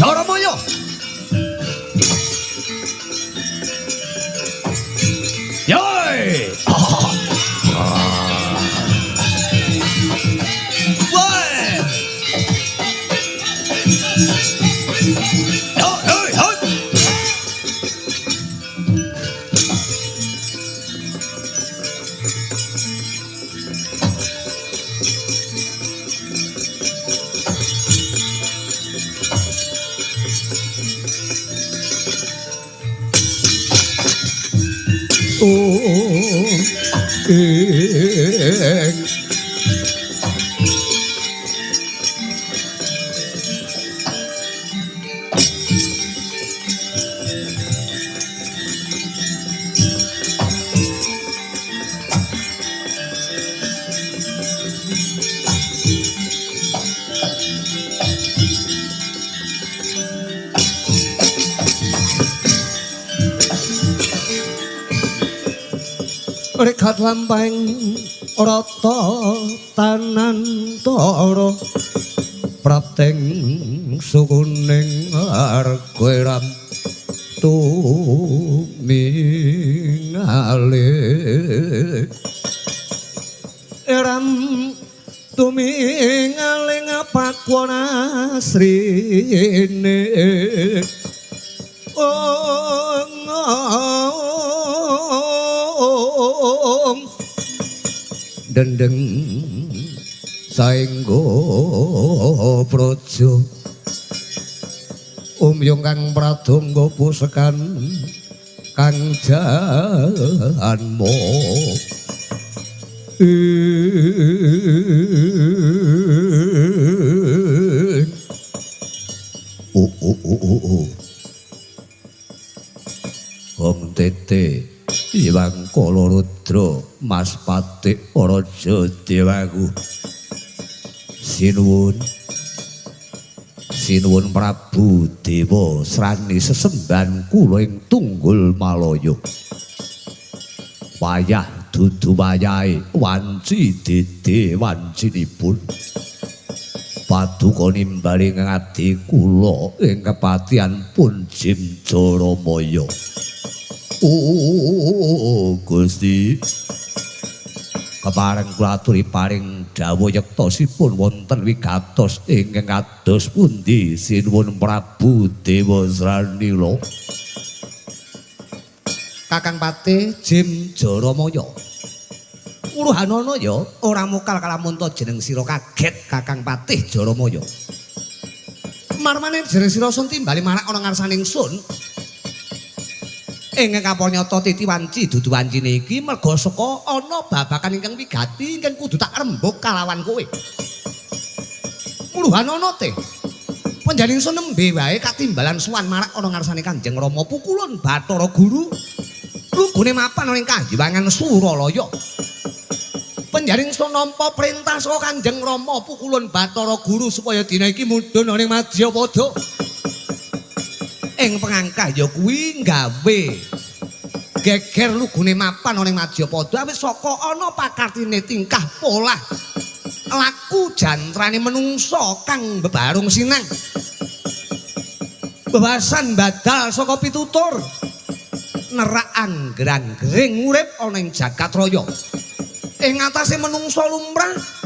Jaramaya. Yoi! Woi! Yo, hoi, hoi! Oh, ing Rekat lampahing rata tanantara prapting sukuning arga ram tumingale ram tumingale ngapakwon asrine ong dendeng saengga praja umyung kang pradonga pusekan kang janma ing o o o o o Hong Tete Iwang Kalarudra Mas Patik Raja Dewaku sinuwun sinuwun Prabu Dewa Srani sesembahan kula ing Tunggul Malaya wayah dudu wayahe wanci dede wancinipun paduka nimbali ngadi kula ing kepatihan pun Jim Jaramaya. Oh Gusti, kepareng kula aturi paring dawuh yektosipun wonten wigatos ingkang kados pundi sinuwun Prabu Dewa Sranila. Kakang Patih Jim Jaramaya, uruhanana ya ora mokal kalamunta jeneng sira kaget Kakang Patih Jaramaya. Marmane jeneng sira sun timbali marak ana ngarsaning sun. Ing kapanyata titi wanci dudu wancine iki merga saka ana babagan ingkang wigati ingkang kudu tak rembug kalawan kowe. Muluhanana teh. Panjenengan ingsun nembe wae katimbalan suwan marak ana ngarsane Kanjeng Rama Pukulun Bathara Guru. Lugune mapan ana ing Kahyangan Suralaya. Panjenengan ingsun nampa perintah saka Kanjeng Rama Pukulun Bathara Guru supaya dina iki mudhun ana ing Madyapada. Ing pengangkah ya kuwi gawe geger lugune mapan ana ing Madyapada awit saka ana pakartine tingkah polah laku jantrane menungsa kang bebarung sinang. Bebasan badal saka pitutur nerak anggrang-gring urip ana ing jagat raya. Ing ngatasé menungsa lumrah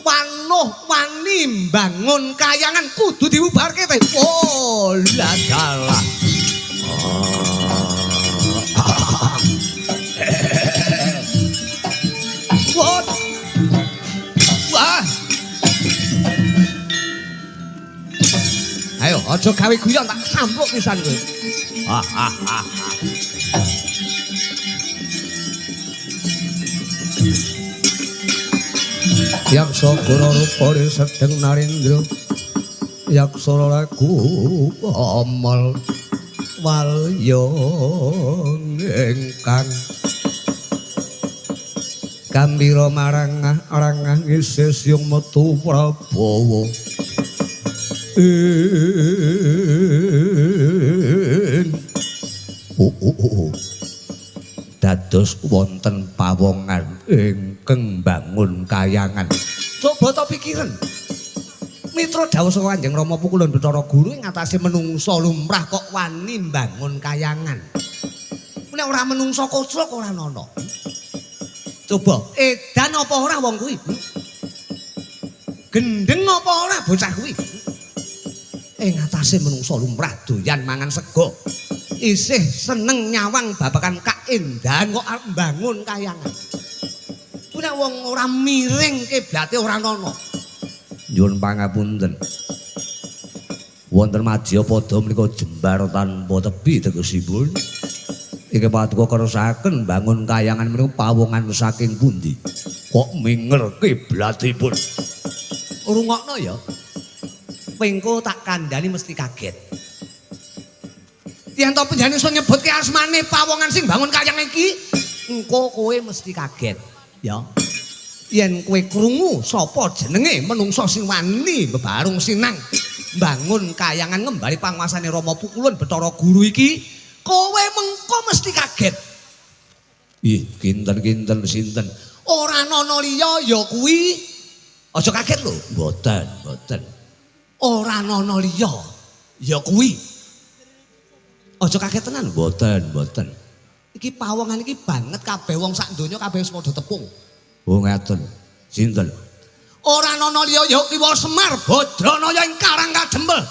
wanuh wani mbangun kayangan kudu dibubarke teh. Oh, ladalah. Wah. Wah. Ayo, aja gawe guyon tak sampluk pisan kowe. Yaksa guna rupa sedeng narendra yaksa lagu amal walya ingkang gambira marang arang isih siyung metu prabawa dados wonten pawongan ingkang bangun kayangan. Coba ta pikiran. Mitra dawuh saka Kanjeng Rama Pukulun Bathara Guru ing ngatasé menungsa lumrah kok wani mbangun kayangan. Nek ora menungsa koclok ora ana. Coba edan apa ora wong kuwi? Gendeng apa ora bocah kuwi? Ing ngatasé menungsa lumrah doyan mangan sego. Isih seneng nyawang babagan kaendahan kok arep mbangun kayangan. Kuwi nek wong ora miring kiblate ora ana. Nyuwun pangapunten. Wonten Madyapada menika jembar tanpa tebi tegesipun. Iki paduka kersakaken bangun kayangan menika pawongan saking pundi? Kok minger kiblatipun? Rungokno ya. Wengko tak kandhani mesti kaget. Yen to panjenengan iso nyebutke asmane pawongan sing bangun kayang iki, engko kowe mesti kaget, ya. Yen kowe krungu sapa jenenge menungsa sing wani bebarung sinang bangun kayangan ngembali panguasane Rama Pukulun Bathara Guru iki, kowe mengko mesti kaget. Ih, kinten-kinten sinten? Ora ana liya ya kuwi. Aja kaget lho. Mboten, mboten. Ora ana liya ya kuwi. Aja kaget tenan. Mboten, mboten. Iki pawongan iki banget kabeh wong sak donya kabeh wis padha tepung. Oh ngaten. Sinten? Ora ana liya ya Ki Semar Badranaya ing Karang Kadempel.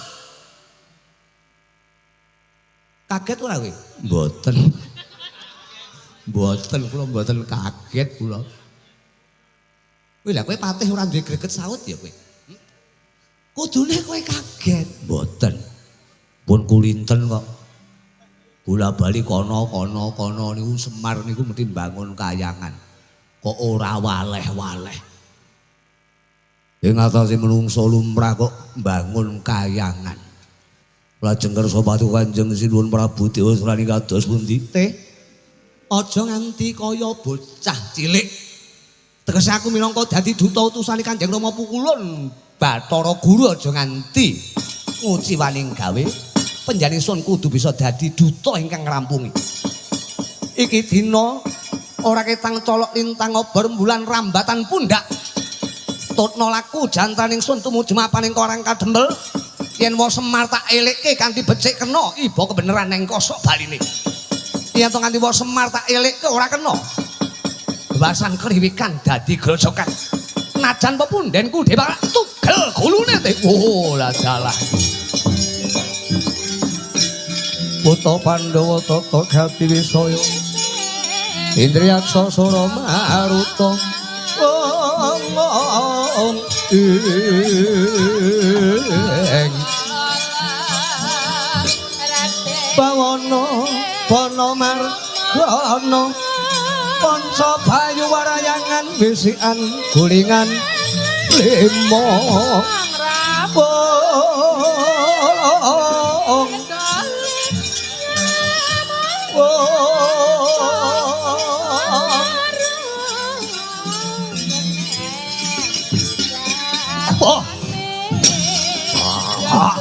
Kaget ora kowe? Mboten. Mboten, kula mboten kaget kula. Kowe lha kowe patih ora duwe greget saut ya kowe. Kudune kowe kaget. Mboten. Pun kulinten kok. Bola bali kono kono kono niku Semar niku mesti mbangun kayangan. Kok ora waleh-waleh. Ing atase menungso lumrah kok mbangun kayangan. Lajeng kersa paduka Kanjeng Sinuwun Prabu Dewa Surani kados pundi? Teh. Aja nganti kaya bocah cilik. Tegese aku minangka dadi duta utusane Kanjeng Rama Pukulun Bathara Guru aja nganti nguciwaning gawe. Panjenengan sun kudu bisa dadi duta ingkang ngrampungi. Iki dina ora ketang colok lintang obor bulan rambatan pundak. Tutna laku jantaning sun tumuju mapan ing Karang Kadempel. Yen wa Semar tak elekke kanthi becik kena iba kebeneran neng kosok baline. Yen to nganti wa Semar tak elekke ora kena. Bebasan kriwikan dadi grojokan. Najan pepundhenku dhewe tugel gulune teh. Oh lah dalah. Putra Pandhawa tata gati wisaya Indriyaksa Sura Maruta ong ing bawana Bono Margono Panca Bayu warayangan wisikan gulingan limo wong wong. Oh. Wah.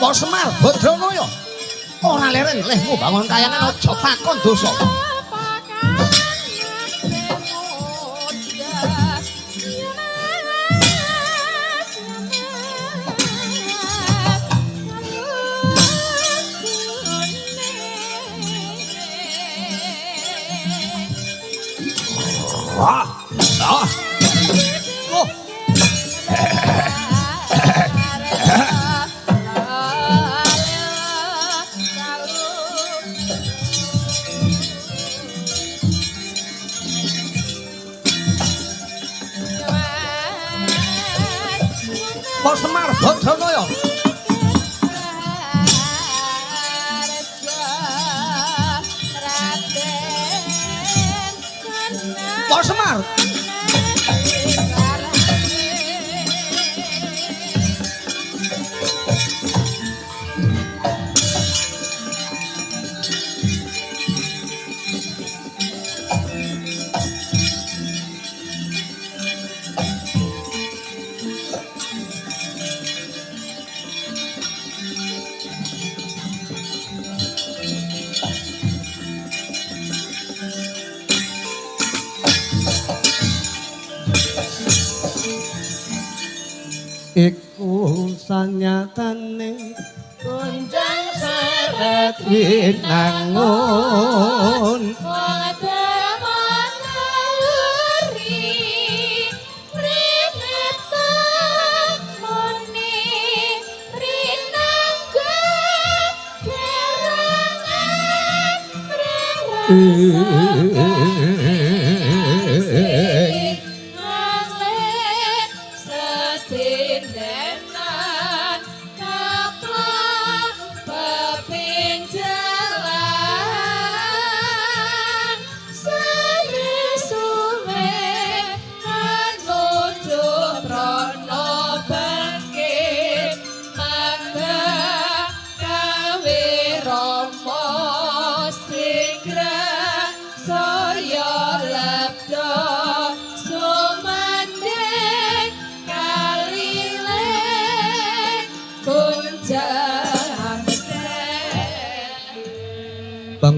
Semar Badranaya ora leren lehmu bangun kayangan aja takon dosa. Wah. Ah. Oh. Pak Semar Badranaya. Pak Semar. Iku sanyatane Gunjang seret winangun wong derma naluri prineta muni rinangga gerangan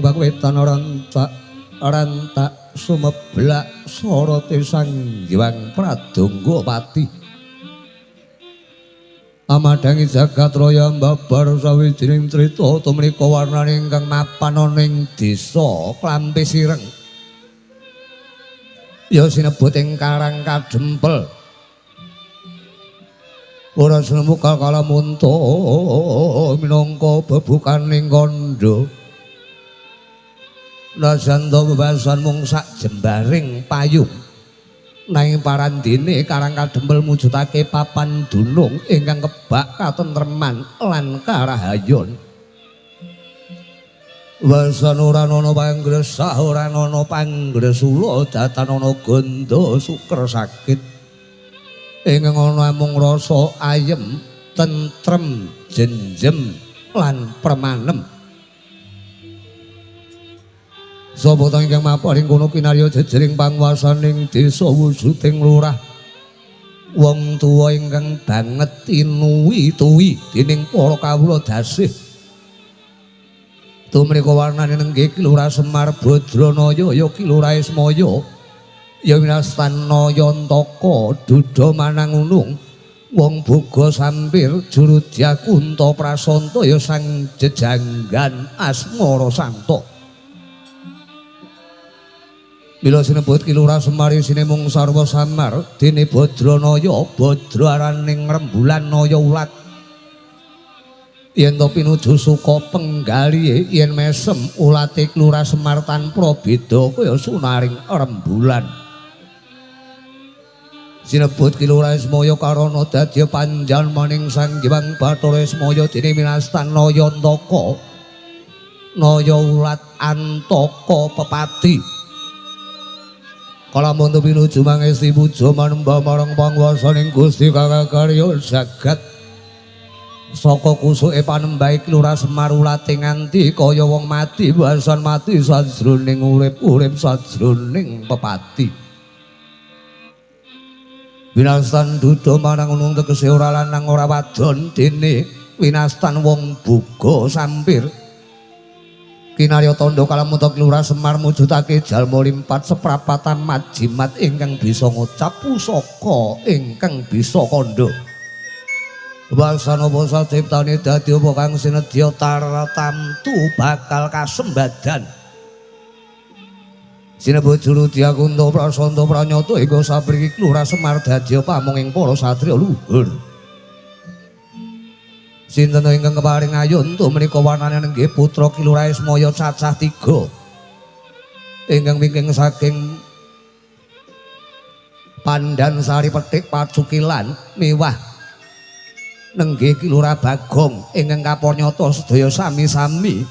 Bang wetan rantak sumeblak sorote Sang Hyang Pradonga Pati. Amadhangi jagat raya mbabar sawijining crita tumrika warnane ingkang mapan ana ing desa Klampi Sireng. Ya sinebut ing Karang Kadempel. Ora sinemu kalamunta minangka bebukaning kandha. Najan to bebasan mung sak jembaring payung. Nanging parandene Karang Kadempel mujudake papan dunung ingkang kebak katentreman lan karahayon. Wasan ora ana panggresah, ora ana panggresula, datan ana gandha suker sakit. Ingkang ana amung rasa ayem, tentrem, jenjem lan permanem. Sapa ta ingkang maparing kono kinarya jejering panguwasaning desa wujuding lurah. Wong tuwa ingkang banget tinuwi-tuwi dening para kawula dasih. Tumrika warnane nenggih Ki Lurah Semar Badranaya ya Ki Lurah Ismaya. Ya winastan Nayantaka Duda Manangunung wong boga sampir jurudya kunta prasanta ya sang jejanggan asmara santa. Mila sinebut Ki Lurah Semar isine mung sarwa samar dene Badranaya Badra araning rembulan naya ulat. Yen to pinuju suka penggalihe yen mesem ulate Lurah Semar tanpa beda kaya sunaring rembulan. Sinebut Ki Lurah Ismaya karana dadi panjalmaning Sang Hyang Bathara Ismaya dene winastan Nayantaka. Naya ulat antaka pepati. Kalamun pinuju mangesti puja manembah marang panguwasaning Gusti kang karya jagat. Saka kusuke panembahe Lurah Semar ulate nganti kaya wong mati basan mati sajroning urip-urip sajroning pepati. Winastan duda marang unung tegese ora lanang ora wadon dene winastan wong buga sampir. Kinarya tandha kalamunta Lurah Semar mujudake jalma limpat seprapatan majimat ingkang bisa ngucap pusaka ingkang bisa kandha. Wasana basa ciptane dadi apa kang sinedya tartamtu bakal kasembadan. Sinebut juru diakunta prasanta pranyata hingga sapriki Lurah Semar dadi pamong ing para satriya luhur. Sinten ingkang keparing ayuntu menika warnane nenggih putra Ki Lurah Ismaya cacah 3. Ingkang wingking saking Pandan Sari Petik Pacukilan miwah nenggih Ki Lurah Bagong ingkang kapornyata sedaya sami-sami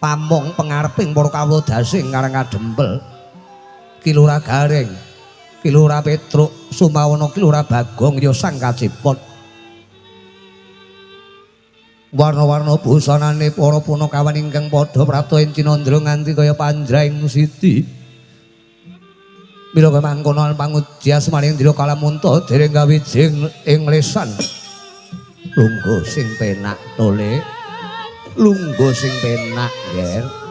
pamong pengareping para kawula dasing Karang Kadempel. Ki Lurah Gareng, Ki Lurah Petruk, Sumawana Ki Lurah Bagong ya sang kacepot. Warna-warna busanane para punakawan ingkang padha prapta ing cinandra nganti kaya panjraing siti. Mila mangkono panguji asmaning Indra kalamunta dereng kawijing ing lesan. Lungguh sing penak tole, lungguh sing penak nger.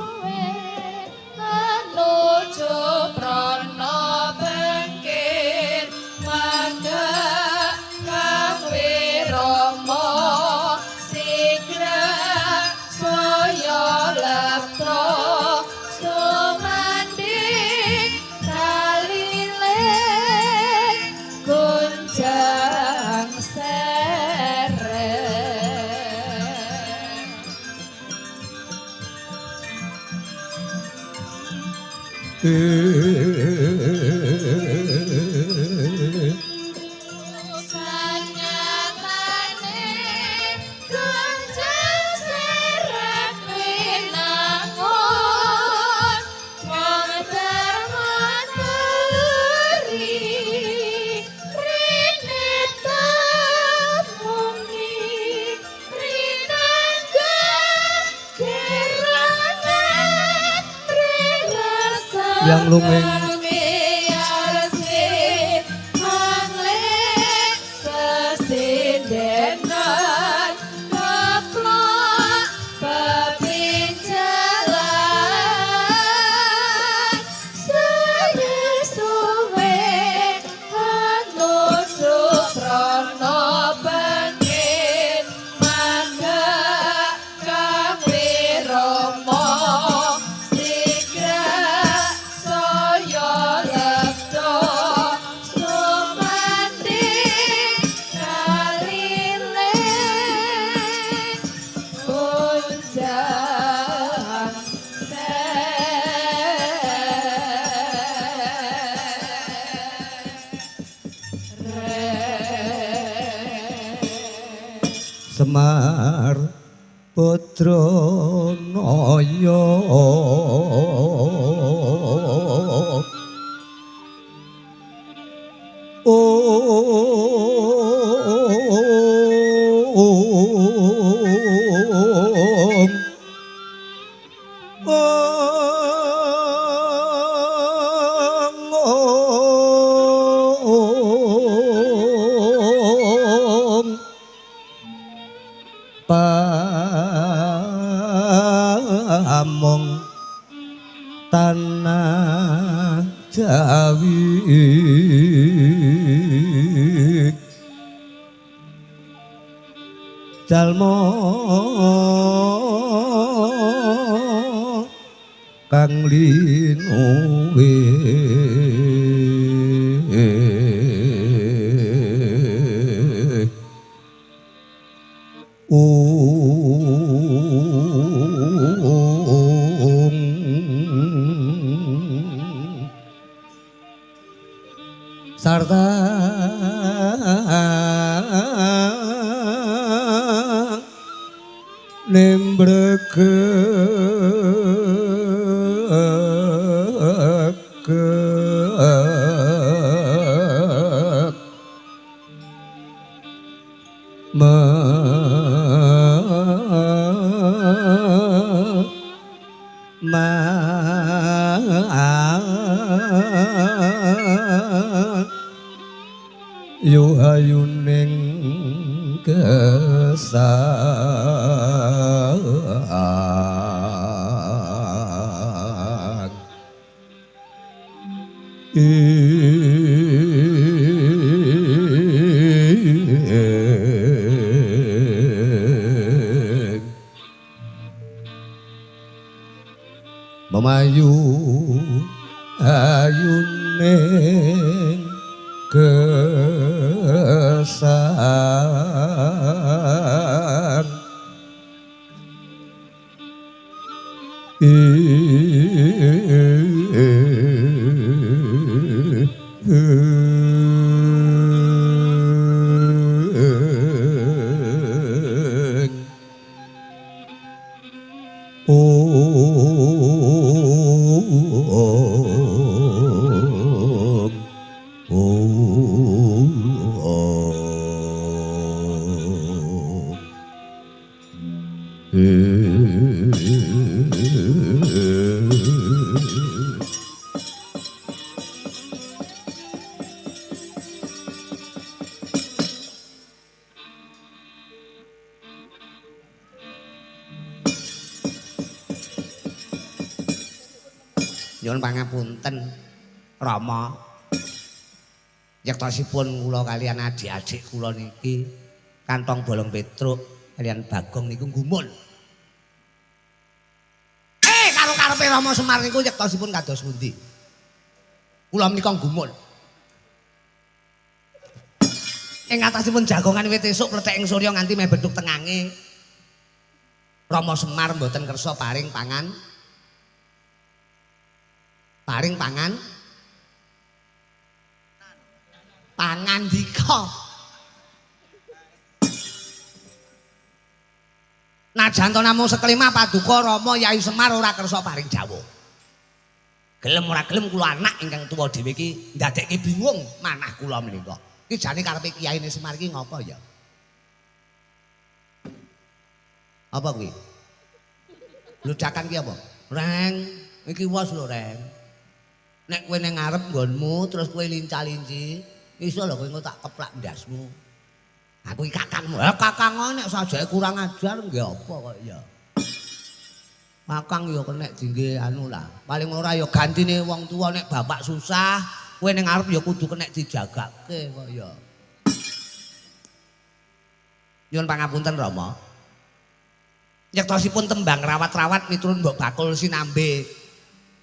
Yang lumeng Semar Badranaya Om Om Pamong tanah Jawi jalma kang linuwe Sarta nembregek yo hayuning gesang memayu ayuning gesang Nyuwun pangapunten Rama. Yektosipun kula kaliyan adik-adik kula niki kantong bolong Petruk kaliyan Bagong niku gumun. Karo karepe Rama Semar niku yektosipun kados pundi? Kula menika gumun. Ing atasipun jagongan wit esuk plethek ing surya nganti meh bedhug tengange. Rama Semar mboten kersa paring pangan. Paring pangan pangandika. Najan to namung sekelima paduka Rama Yai Semar ora kersa paring jawuh. Gelem ora gelem kula anak ingkang tuwa dhewe iki ndadekke bingung manah kula menika. Iki jane karepe kiyaine Semar iki ngopo ya? Apa kuwi? Bludakan ki apa? Reng, iki wos lho, Reng. Nek kowe ning ngarep nggonmu terus kowe linca-linci, iso lho kowe engko tak keplak ndasmu. Aku iki kakangmu. Lah kakang nek sajake kurang ajar nggih apa kok ya. Kakang ya kenek dingge anu lah. Paling ora ya gantine wong tuwa nek bapak susah, kowe ning ngarep ya kudu kenek dijagake kok ya. Nyuwun pangapunten Rama. Yektosipun tembang rawat-rawat miturut mbok bakul sinambe.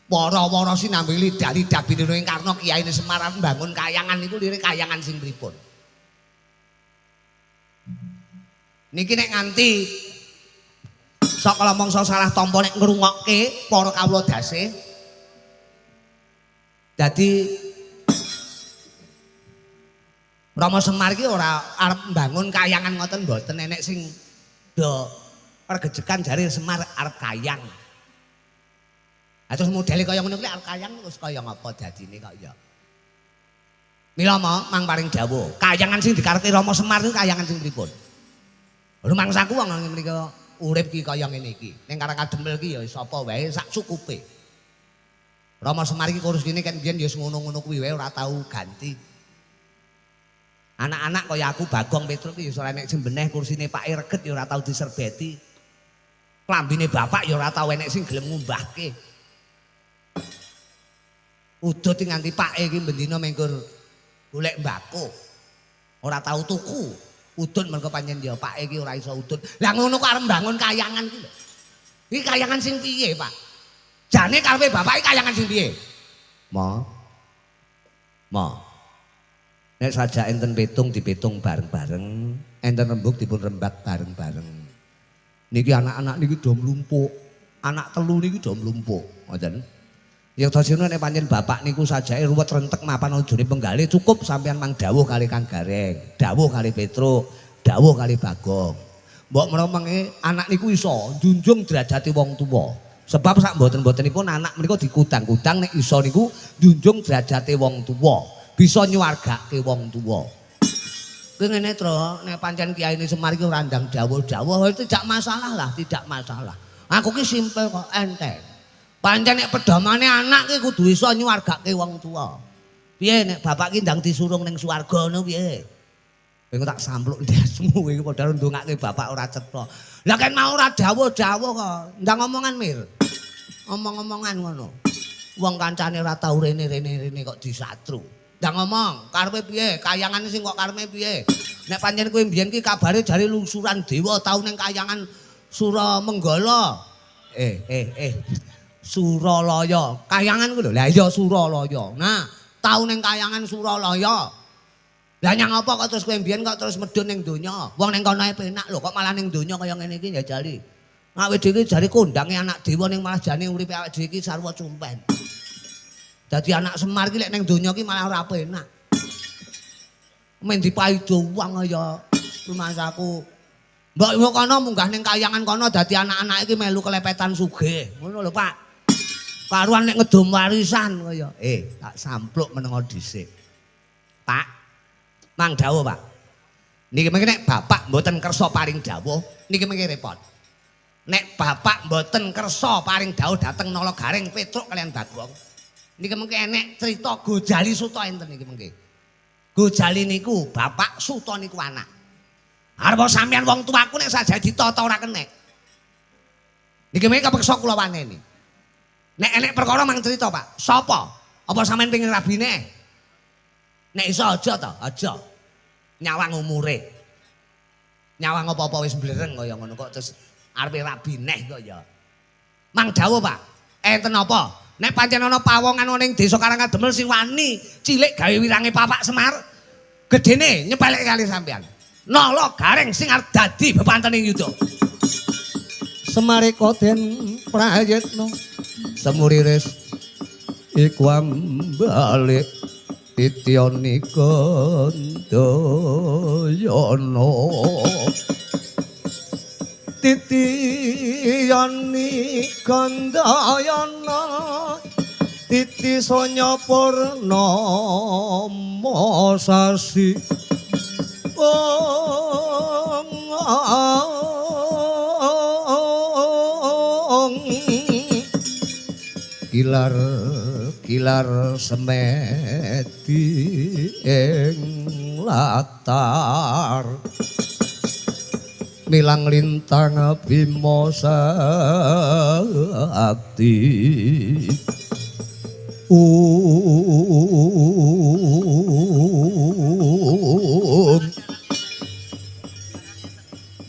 Wara-wara sinambe lidah-lidah binena ing karna kiyaine Semar mbangun kayangan niku lirik kayangan sing pripun. Niki nek nganti saka mangsa salah tampa nek ngrungokke para kawula dase. Dadi Rama Semar iki ora arep mbangun kayangan ngoten mboten enek sing do pergejekan jare Semar arep kayang. Ha terus modele kaya ngono kuwi arep kayang terus kaya ngapa dadine kok ya. Mila mang paring dawuh, kayangan sing dikarepke Rama Semar niku kayangan sing pripun? Rumangsaku wong mriko urip ki kaya ngene iki. Ning Karang Kadempel ki ya sapa wae sak cukupe. Rama Semar iki kurusine kan biyen ya ngono-ngono kuwi wae ora tau ganti. Anak-anak kaya aku Bagong Petruk ki ya ora enek sing beneh kursine pake reget ya ora tau diserbeti. Klambine bapak ya ora tau enek sing gelem ngumbahke. Udut nganti pake iki bendina mengkur golek mbako. Ora tau tuku. Udut mergo pancen ya pake iki ora iso udut. Lah ngono kok arep mbangun kayangan iki lho. Iki kayangan sing piye, Pak? Jane karepe bapak iki kayangan sing piye? Ma. Ma. Nek sajak enten petung dipetung bareng-bareng, enten rembug dipun rembag bareng-bareng. Niki anak-anak niki do mlumpuk. Anak telu niki do mlumpuk, ngoten. Yektosipun nek pancen bapak niku sajake ruwet rentek mapan ojone penggalih cukup sampean mang dawuh kali Kang Gareng, dawuh kali Petruk, dawuh kali Bagong. Mbok menawa mengke anak niku iso njunjung derajate wong tuwa. Sebab sak mboten-mbotenipun anak menika dikudang-kudang nek iso niku njunjung derajate wong tuwa, bisa nyuwargake wong tuwa. Kuwi ngene, Tru, nek pancen kiyaine Semar iki ora ndang dawuh-dawuh tidak masalah lah, tidak masalah. Aku ki simpel kok, enteng. Pancen nek pedomane anak ki kudu iso nyuwargake wong tuwa. Piye nek bapak ki ndang disurung ning swarga ngono piye? Kowe tak sampluk ndasmu kowe iki padha ndongake bapak ora cetha. Lah kan mau ora dawuh-dawuh kok. Ndang omongan Mir. Omong-omongan ngono. Wong kancane ora tau rene-rene kok disatru. Ndang ngomong, karepe piye? Kayangane sing kok karepe piye? Nek pancen kowe mbiyen ki kabare jare lungsuran dewa tau ning kayangan Suramenggala. Suralaya. Kayangan ku lho. Lah iya Suralaya. Nah, tau ning kayangan Suralaya. Lah nyang apa kok terus kowe mbiyen kok terus medhun ning donya? Wong ning kono ae penak lho, kok malah ning donya kaya ngene iki njajali. Awake dhewe iki jare kondange anak dewa ning malah jane uripe awake dhewe iki sarwa cumpen. Dadi anak Semar iki lek ning donya iki malah ora penak. Men dipaido wong kaya rumasaku. Mbok yo kono munggah ning kayangan kono dadi anak-anak iki melu kelepetan sugih. Ngono lho, Pak. Karuan nek ngedom warisan kaya. Tak sampluk menengo dhisik. Pak, mang dawuh, Pak. Niki mengke nek bapak mboten kersa paring dawuh, niki mengke repot. Nek bapak mboten kersa paring dawuh dhateng Nala Gareng Petruk kalian Bagong. Niki mengke enek crita Gojali Suta enten niki mengke. Gojali niku bapak, Suta niku anak. Arep sampean wong tuaku nek saja ditata ora kenek. Niki mengke kepeksa kula waneni. Nek enek perkara mang crita, Pak. Sapa? Apa sampean pengin rabine? Nek iso aja to, aja. Nyawang umure. Nyawang apa-apa wis blereng kaya ngono kok terus arepe rabi neh kok ya. Mang dawuh, Pak. Enten apa? Nek pancen ana pawongan ana ning desa Karangademel sing wani cilik gawe wirange Papak Semar, gedene nyepelek kali sampean. Nala Gareng sing arep dadi bepantening yuda. Semareka den prayitna semuriris iku ambalik titiyani kandayana titiyani kandayana titi sonya purnama sasi kilar kilar semedi ing latar milang lintang bima sakti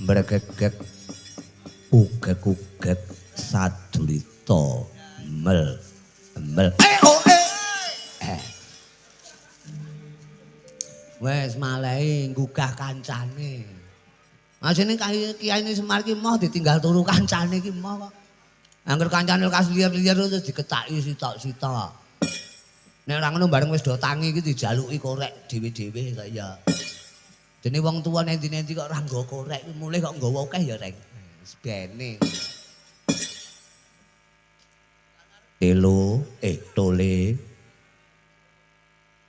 bregegek ugek-ugek sadulita mel mel Wes malehi nggugah kancane. Asline kiyaine Semar ki moh ditinggal turu kancane ki moh kok. Angger kancane kas liar-liar terus diketaki sitok-sitok. Nek ora ngono bareng wis do tangi iki dijaluki korek dhewe-dhewe kaya. Dene wong tuwa nendi-nendi kok ora nggawa korek, mulih kok nggawa akeh ya, Reng. Wis bene. Telo, tole.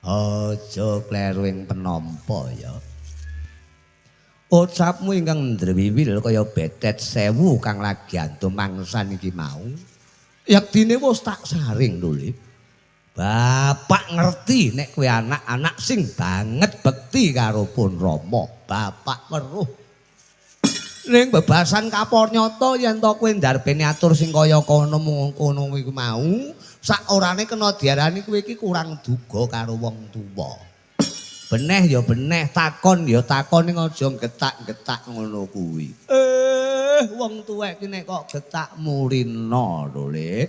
Aja kleru ing penampa ya. Ucapmu ingkang ndrewiwil kaya betet sewu kang lagi antum mangsan iki mau. Yektine wis tak saring lho, Le. Bapak ngerti nek kowe anak-anak sing banget bekti karo pun Rama. Bapak weruh. Ning bebasan kapor nyata yen to kowe ndarbene atur sing kaya kono kono iku mau, sak orane kena diarani kowe iki kurang duga karo wong tuwa. Beneh ya beneh, takon ya takon ning aja getak-getak ngono kuwi. Wong tuwek iki nek kok getak murina lho, Le.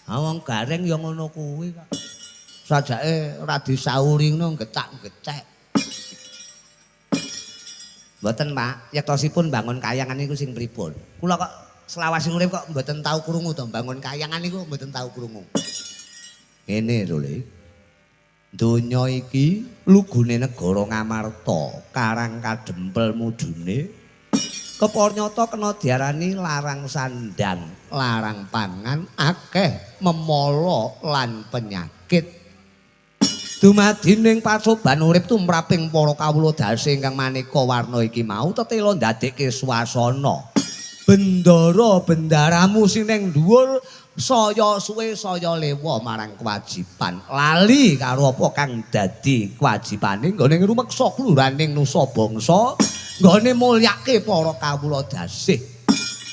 Ha wong Gareng ya ngono kuwi kok. Sajake ora disauri ngono getak-getek. Mboten, Pak, yektosipun bangun kayangan niku sing pripun? Kula kok Selawase urip kok mboten tau krungu to, bangun kayangan niku mboten tau krungu. Ngene lho, Le. Donya iki lugune negara Ngamarta, Karang Kadempel mudune. Kepornyata kena diarani larang sandang, larang pangan, akeh memala lan penyakit. Dumadi ning pacoban urip tumraping para kawula dase ingkang maneka warna iki mau tetela ndadekke swasana. Bendara bendaramu sing ning dhuwur saya suwe saya lewa marang kewajiban. Lali karo apa kang dadi kewajibane nggone ngrumeksa keluraning nusa bangsa, nggone mulyake para kawula dasih.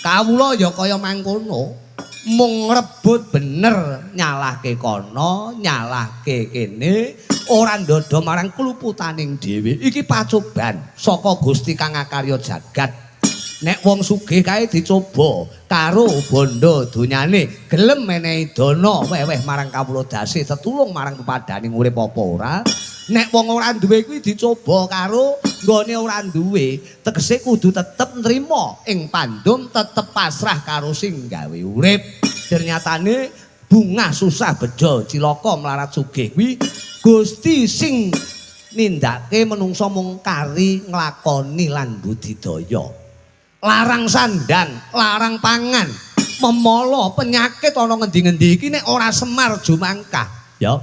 Kawula ya kaya mangkono. Mung ngrebut bener nyalahke kono, nyalahke kene, ora ndodho marang kluputaning dhewe. Iki pacoban saka Gusti kang akarya jagat. Nek wong sugih kae dicoba karo bondo donyane, gelem menehi dana weweh marang kawula dasih, tetulung marang pepadaning urip apa ora. Nek wong ora duwe kuwi dicoba karo nggone ora duwe, tegese kudu tetep nrima ing pandum, tetep pasrah karo sing gawe urip. Ternyatane bungah susah bejo cilaka mlarat sugih kuwi Gusti sing nindakake menungsa mung kari nglakoni lan budidaya. Larang sandang, larang pangan, memala penyakit ana ngendi-ngendi iki nek ora Semar jumangkah, ya.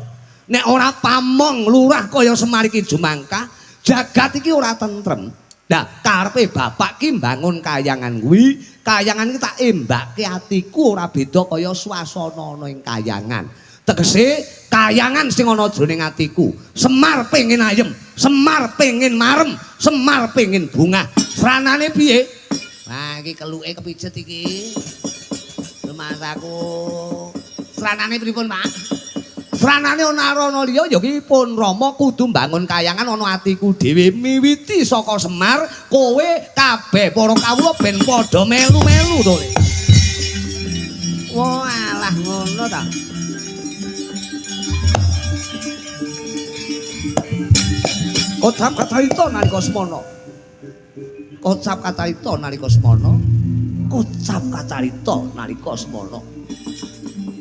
Nek ora pamong lurah kaya Semar iki jumangkah, jagat iki ora tentrem. Lah karepe bapak ki mbangun kayangan kuwi, kayangan iki tak embake atiku ora beda kaya swasana ana ing kayangan. Tegese kayangan sing ana jroning atiku. Semar pengin ayem, Semar pengin marem, Semar pengin bungah. Sranane piye? Wah, iki keluke kepijet iki. Lumasaku. Sranane pripun, Pak? Sranane ana arana liya ya ki pun Rama kudu mbangun kayangan ana atiku dhewe miwiti saka Semar kowe kabeh para kawula ben padha melu-melu to. Wah, alah ngono ta. Kocap kacarita nalika semana. Kocap kacarita nalika semana. Kocap kacarita nalika semana.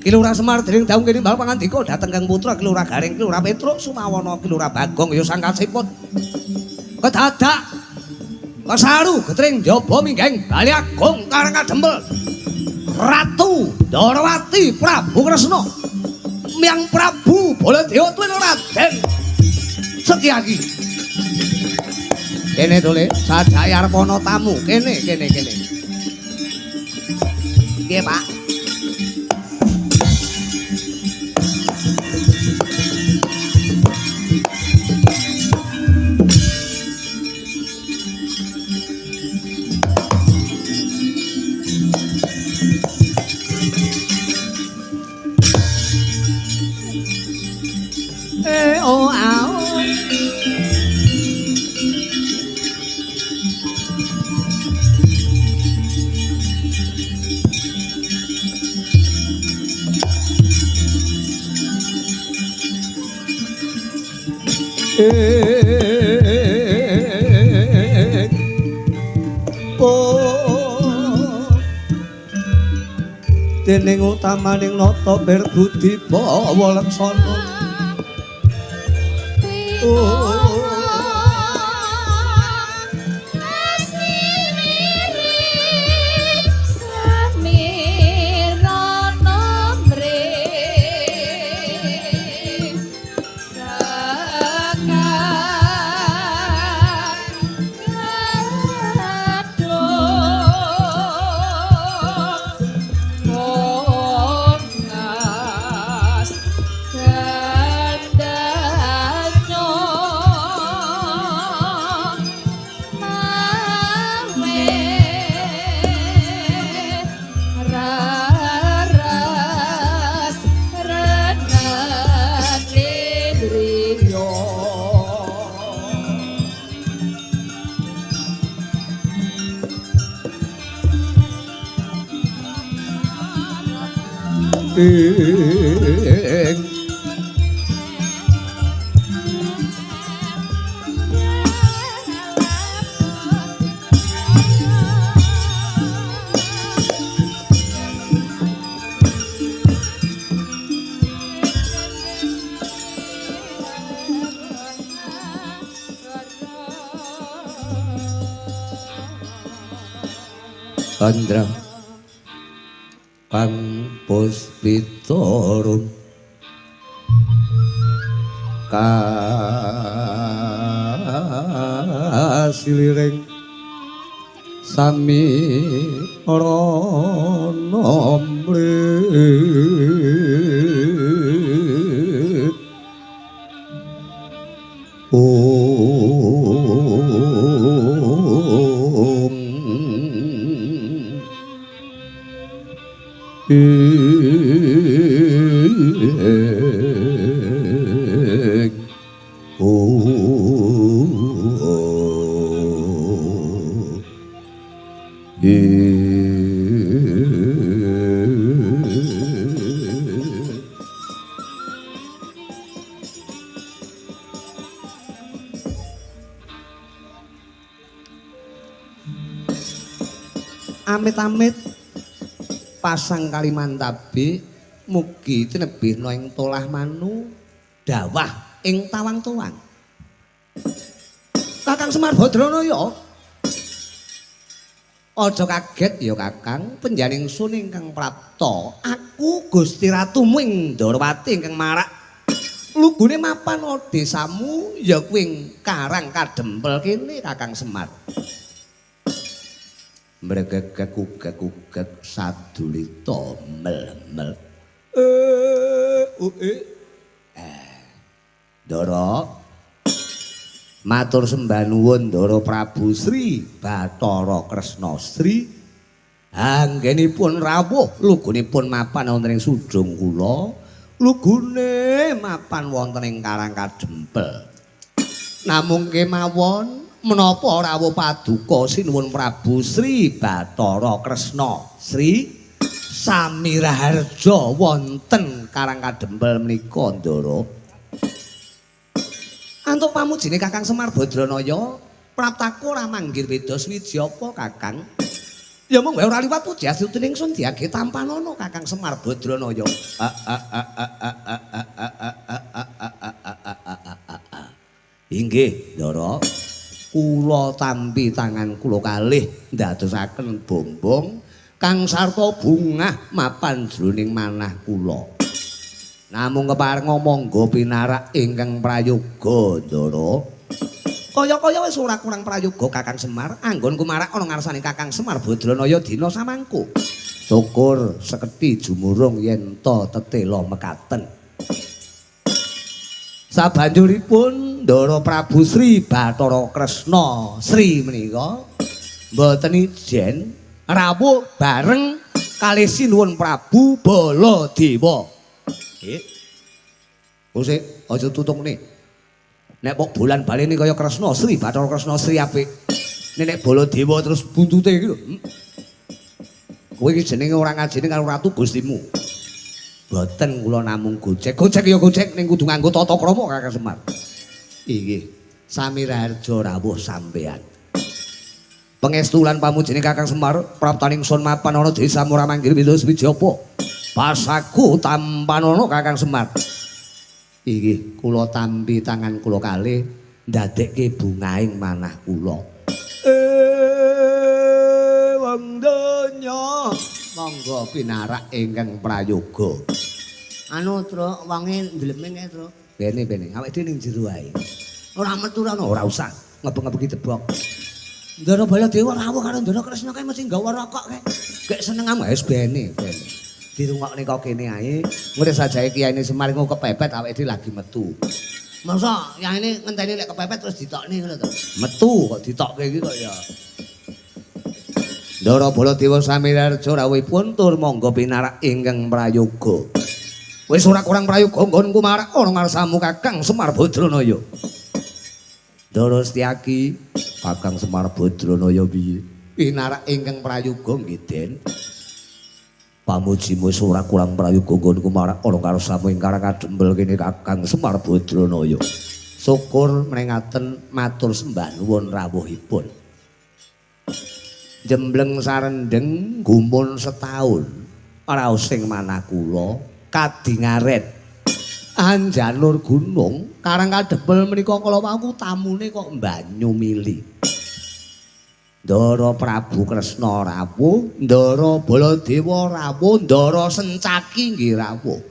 Ki Lurah Semar dening dawuh kene mbal pangandika dhateng Kang Putra Ki Lurah Gareng Ki Lurah Petruk Sumawana Ki Lurah Bagong ya sang kasipun. Kedadak kesaru getring jaba minggeng Bali Agung Karang Kadempel. Ratu Ndarawati Prabu Kresna. Myang Prabu Baladewa tuwin Raden Setyaki. Kene to Le, sajake arep ana tamu. Kene kene kene. Nggih, Pak. Oh, au. Oh, dening utamaning nata berbudi bawa laksana. Oh. Candra kang puspitarum kasiliring sami rana mrit om ing om Amit-amit pasang Kalimantabe mugi tinebihna ing tolah manu dawah ing tawang-tawang. Kakang Semar Badranaya, aja kaget ya Kakang, penjaning sun ingkang prapta aku Gusti Ratumu ing Ndorowati ingkang marak lugune mapan desamu ya kuwi ing Karang Kadempel kene Kakang Semar. Mregegek ugek-ugek sadulita mel-mel. Ndara matur sembah nuwun Ndara Prabu Sri Bathara Kresna Sri anggenipun rawuh lugunipun mapan wonten ing sudung kula, lugune mapan wonten ing Karang Kadempel. Namung kemawon menapa rawuh paduka sinuwun Prabu Sri Bathara Kresna Sri Samiraharja wonten Karang Kadempel menika Ndara. Antuk pamujine Kakang Semar Badranaya, praptaku ora manggir beda swiji apa Kakang? Ya mung wae ora liwat puji astuti ingsun diage tampanana Kakang Semar Badranaya. Inggih, Ndara. Kula tampi tangan kula kalih ndadosaken bombong kang sarta bungah mapan jroning manah kula. Namung keparenga monggo pinarak ingkang prayoga, Ndara. Kaya-kaya wis ora kurang prayoga Kakang Semar, anggonku marak ana ngarsane Kakang Semar Badranaya dina samangko. Syukur sekedhi jumurung yen ta tetela mekaten. Sabanjuripun Ndara Prabu Sri Bathara Kresna Sri menika mboten ijen rawuh bareng kalih sinuwun Prabu Baladewa. Nggih. Sik aja tutukne. Nek pok bolan baleni kaya Kresna Sri Bathara Kresna Sri apik. Nek Baladewa terus buntute iki lho. Kowe iki jenenge ora ngajine karo ratu Gustimu. Boten kula namung gojek. Gojek ya gojek ning kudu nganggo tata krama Kakang Semar. Inggih, Samiraharja rawuh sampean. Pangestu lan pamujine Kakang Semar, praptaning sun mapan ana desa ora manggil windu swiji apa. Pasaku tampanana Kakang Semar. Inggih, kula tampi tangan kula kalih ndadekke bungaing manah kula. Wong donya monggo pinarak ingkang prayoga. Anu, Truk, wonge ndleming kae, Truk. Bene bene, awake dhewe ning jero ae. Ora metu ora ora usah ngebeng-ngebengi debok. Ndara Baladewa rawuh karo Ndara Kresna kae mesti nggawa rokok kae. Gek seneng amu wis bene bene. Dirungokne kok kene ae. Ngene sajae kiyaine Semar iku kepepet awake dhewe lagi metu. Masa yaine ngenteni lek kepepet terus ditokne ngono to. Metu kok ditokke iki kok ya. Ndara Baladewa Samiraharja rawuhipun tur monggo pinarak ingkang prayoga. Wis ora kurang prayoga nggonku marak ana ngarsamu Kakang Semar Badranaya. Ndara Setyaki, Kakang Semar Badranaya piye? Pinarak ingkang prayoga nggih, Den. Pamujimu wis ora kurang prayoga nggonku marak ana ngarsamu ing Karang Kadempel kene Kakang Semar Badranaya. Syukur mrengaten matur sembah nuwun rawuhipun. Jembleng sarendeng gumun setahun raos sing manah kula kadingaren anjanur gunung Karang Kadempel menika kala wau tamune kok banyu mili. Ndara Prabu Kresna rawuh, Ndara Baladewa rawuh, Ndara Sencaki nggih rawuh.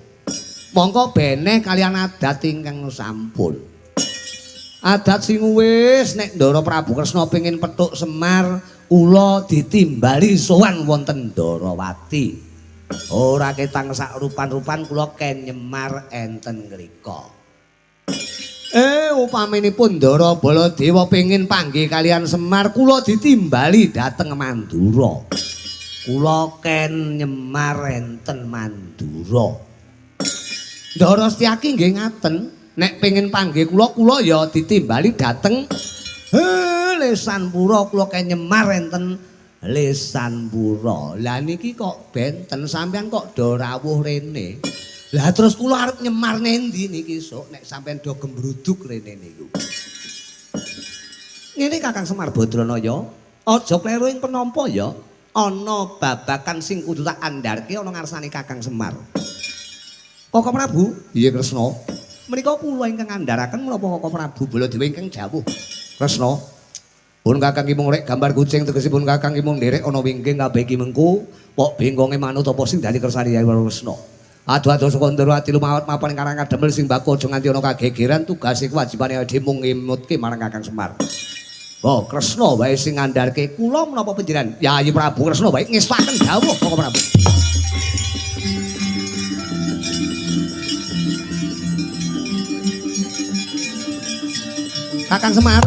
Mongko beneh kaliyan adat ingkang sampun. Adat sing wis nek Ndara Prabu Kresna pengin petuk Semar, kula ditimbali sowan wonten Ndarawati. Ora ketang sak rupan-rupan kula ken nyemar enten ngrika. Upaminipun Ndara Baladewa pengin panggih kaliyan Semar, kula ditimbali dhateng Mandura. Kula ken nyemar enten Mandura. Ndara Setyaki nggih ngaten, nek pengin panggih kula, kula ya ditimbali dhateng Lesanpura, kula ken nyemar enten Lesanpura. Lah niki kok benten sampeyan kok do rawuh rene. Lah terus kula arep nyemar nendi niki sok nek sampeyan do gembruduk rene niku. Ngene Kakang Semar Badranaya, aja kleru ing penampa ya. Ana babakan sing kudu tak andharke ana ngarsane Kakang Semar. Koko Prabu, iya Kresna. Menika kula ingkang ngandharaken menapa Koko Prabu Baladewa ingkang jawuh. Kresna. Pun Kakang ki mung rek gambar kucing tegesipun Kakang ki mung nderek ana wingking kabeh ki mengku, pok bengkonge manut apa sing dadi kersane Yayi Kresna. Aduh-aduh saka ndara ati lumawat mapan karang kademel sing baku aja nganti ana kagegeran tugase kewajibane dhewe mung ngemutke marang Kakang Semar. Oh, Kresna wae sing ngandharke kula menapa panjenengan? Yayi Prabu Kresna wae ngestaken dawuh Koko Prabu. Kakang Semar.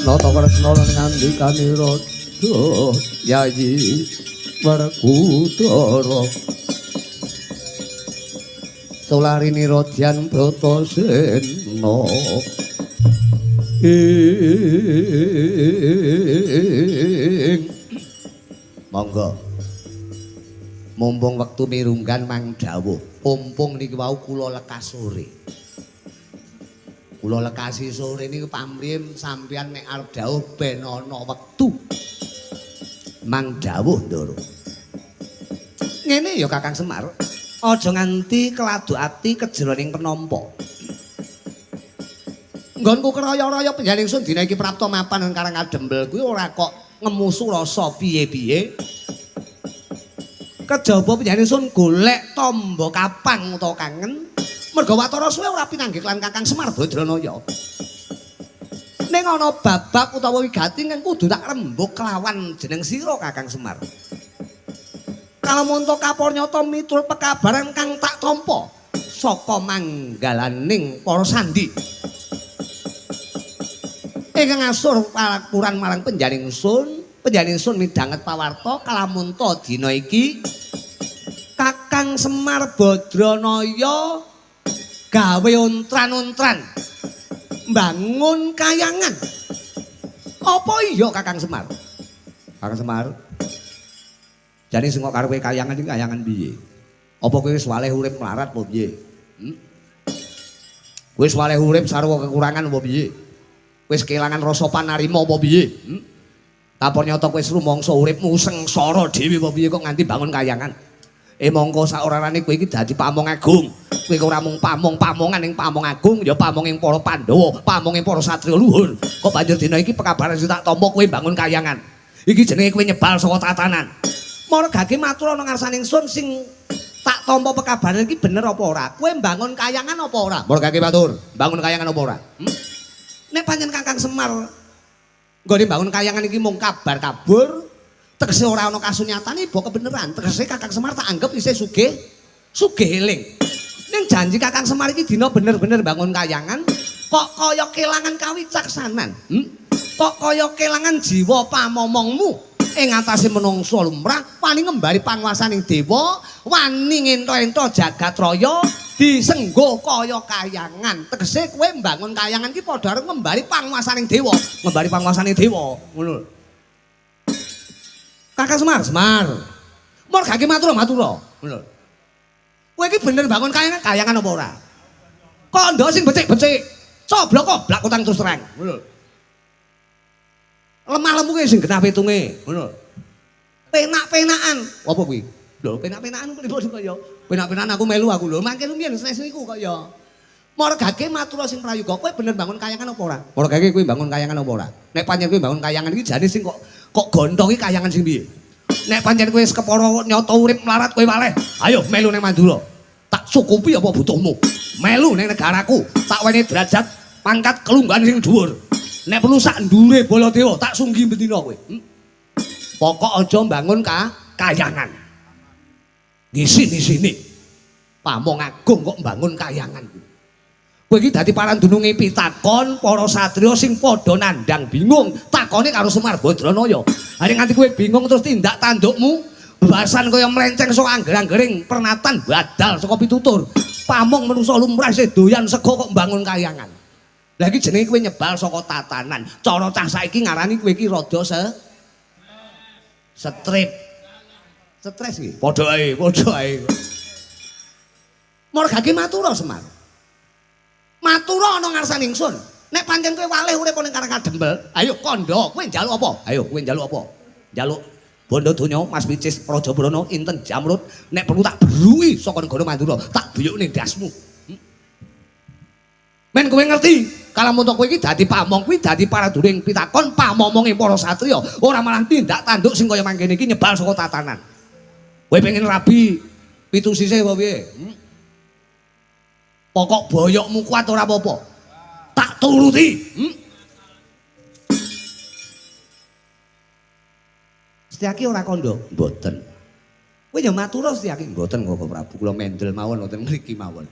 Nata Kresna ngandikane raja Yayi Werkudara. Solarini Radyan Bratasena. Ing monggo. Mumpung wektu mirunggan mang dawuh, pumpung niki wau kula lekas sore. Kula lekasi sore niku pamrih sampeyan nek arep dawuh ben ana wektu. Mang dawuh Ndara. Ngene ya Kakang Semar, aja nganti keladuk ati kejeroning penampa. Nggonku keraya-raya panjenengan ingsun dina iki prapta mapan ing Karang Kadembel kuwi ora kok ngemusu rasa piye-piye. Kejaba panjenengan ingsun golek tamba kapang utawa kangen. Merga watara suwe ora pinanggih lan Kakang Semar Badranaya. Ning ana babak utawa wigati kang kudu tak rembug kelawan jeneng sira Kakang Semar. Kalamunta kapornyata miturut pekabaran kang tak tampa saka manggalaning para sandi. Ingkang ngasur palakuran marang panjenengan ingsun, panjenengan ingsun midhanget pawarta kalamunta dina iki Kakang Semar Badranaya gawe ontran-ontran mbangun kayangan. Apa iya Kakang Semar? Kakang Semar, jane sing kok karepe kayangan iki kayangan piye? Apa kowe wis waleh urip mlarat apa piye? Wis waleh urip sarwa kekurangan apa piye? Wis kelangan rasa panarima apa piye? Kapor nyata kowe wis rumangsa uripmu sengsara dhewe apa piye kok nganti bangun kayangan? Mongko saorarane kowe iki dadi pamong agung. Kowe ora mung pamong-pamongan ing pamong agung, ya pamong ing para Pandhawa, pamong ing para satriya luhur. Kok banjur dina iki pekabaran sing tak tampa kowe bangun kayangan. Iki jenenge kowe nyebal saka tatanan. Margake matur ana ngarsane ingsun sing tak tampa pekabaran iki bener apa ora? Kowe bangun kayangan apa ora? Margake matur, bangun kayangan apa ora? Nek pancen Kakang Semar nggone bangun kayangan iki mung kabar kabur, tegese ora ana kasunyatane iba kebeneran. Tegese Kakang Semar tak anggap isih sugih, sugih eling. Ning janji Kakang Semar iki dina bener-bener bangun kayangan kok kaya kelangan kawicaksanan. Kok kaya kelangan jiwa pamomongmu ing atase menungsa lumrah, wani ngembari panguwasaning dewa, wani ngento-ento jagat raya disenggo kaya kayangan. Tegese kowe mbangun kayangan iki padha karo ngembari panguwasaning dewa, ngembari panguwasaning dewa. Ngono lho. Kakang Semar, Semar. Margake matur matura. Ngono lho. Kowe iki bener bangun kayangan, kayangan apa ora? Kandha sing becik-becik, coblok koblak utang terus terang. Ngono lho. Lemah lemuke sing genah pitunge, ngono lho. Penak-penakan, apa kuwi? Lho penak-penakan pripun kaya? Penak-penakan aku melu aku lho. Mangke rumiyin stres niku kaya. Margake matura sing prayoga, kowe bener bangun kayangan apa ora? Margake kowe bangun kayangan apa ora? Nek pancen kowe bangun kayangan iki jane sing kok gontong iki kayangan sing piye? Nek pancen kowe wis kepara nyata urip mlarat kowe waleh, ayo melu ning Mandura. Tak cukupi apa butuhmu. Melu ning negaraku, tak wenehi derajat pangkat kelungguhan sing dhuwur. Nek perlu sak ndure Baladewa tak sunggi bendina kowe. Pokok aja mbangun kayangan. Ngisini-sini. Pamong agung kok mbangun kayangan. Kowe iki dadi parandununge pitakon para satriya sing padha nandhang bingung takone karo Semar Badranaya. Hari nganti kowe bingung terus tindak tandukmu bebasan kaya mlenceng saka angger-anggering pernatan badal saka pitutur. Pamong manusa lumrah isih doyan sego kok mbangun kayangan. Lah iki jenenge kowe nyebal saka tatanan. Cara cah saiki ngarani kowe iki rada strip. Stres iki. Padha ae, padha ae. Margake matura Semar. Matura ana ngarsane ingsun. Nek pancen kowe waleh urip ning Karang Kadempel, ayo kandha, kowe njaluk apa? Ayo kowe njaluk apa? Njaluk bondo donya Mas Picis Raja Brana inten Jamrud, nek perlu tak beruwi saka negara Mandura, tak buyuk ning dasmu. Men kowe ngerti, kalamunta kowe iki dadi pamong kuwi dadi paraduring pitakon pamomonge para satriya, ora malah tindak tanduk sing kaya mangkene iki nyebal saka tatanan. Kowe pengen rabi pitu sisih apa piye? Pokok boyokmu kuat ora apa-apa. Tak turuti. Setyaki ora kandha? Mboten. Kowe ya matura Setyaki? Mboten kok Prabu, kula mendel mawon wonten mriki mawon.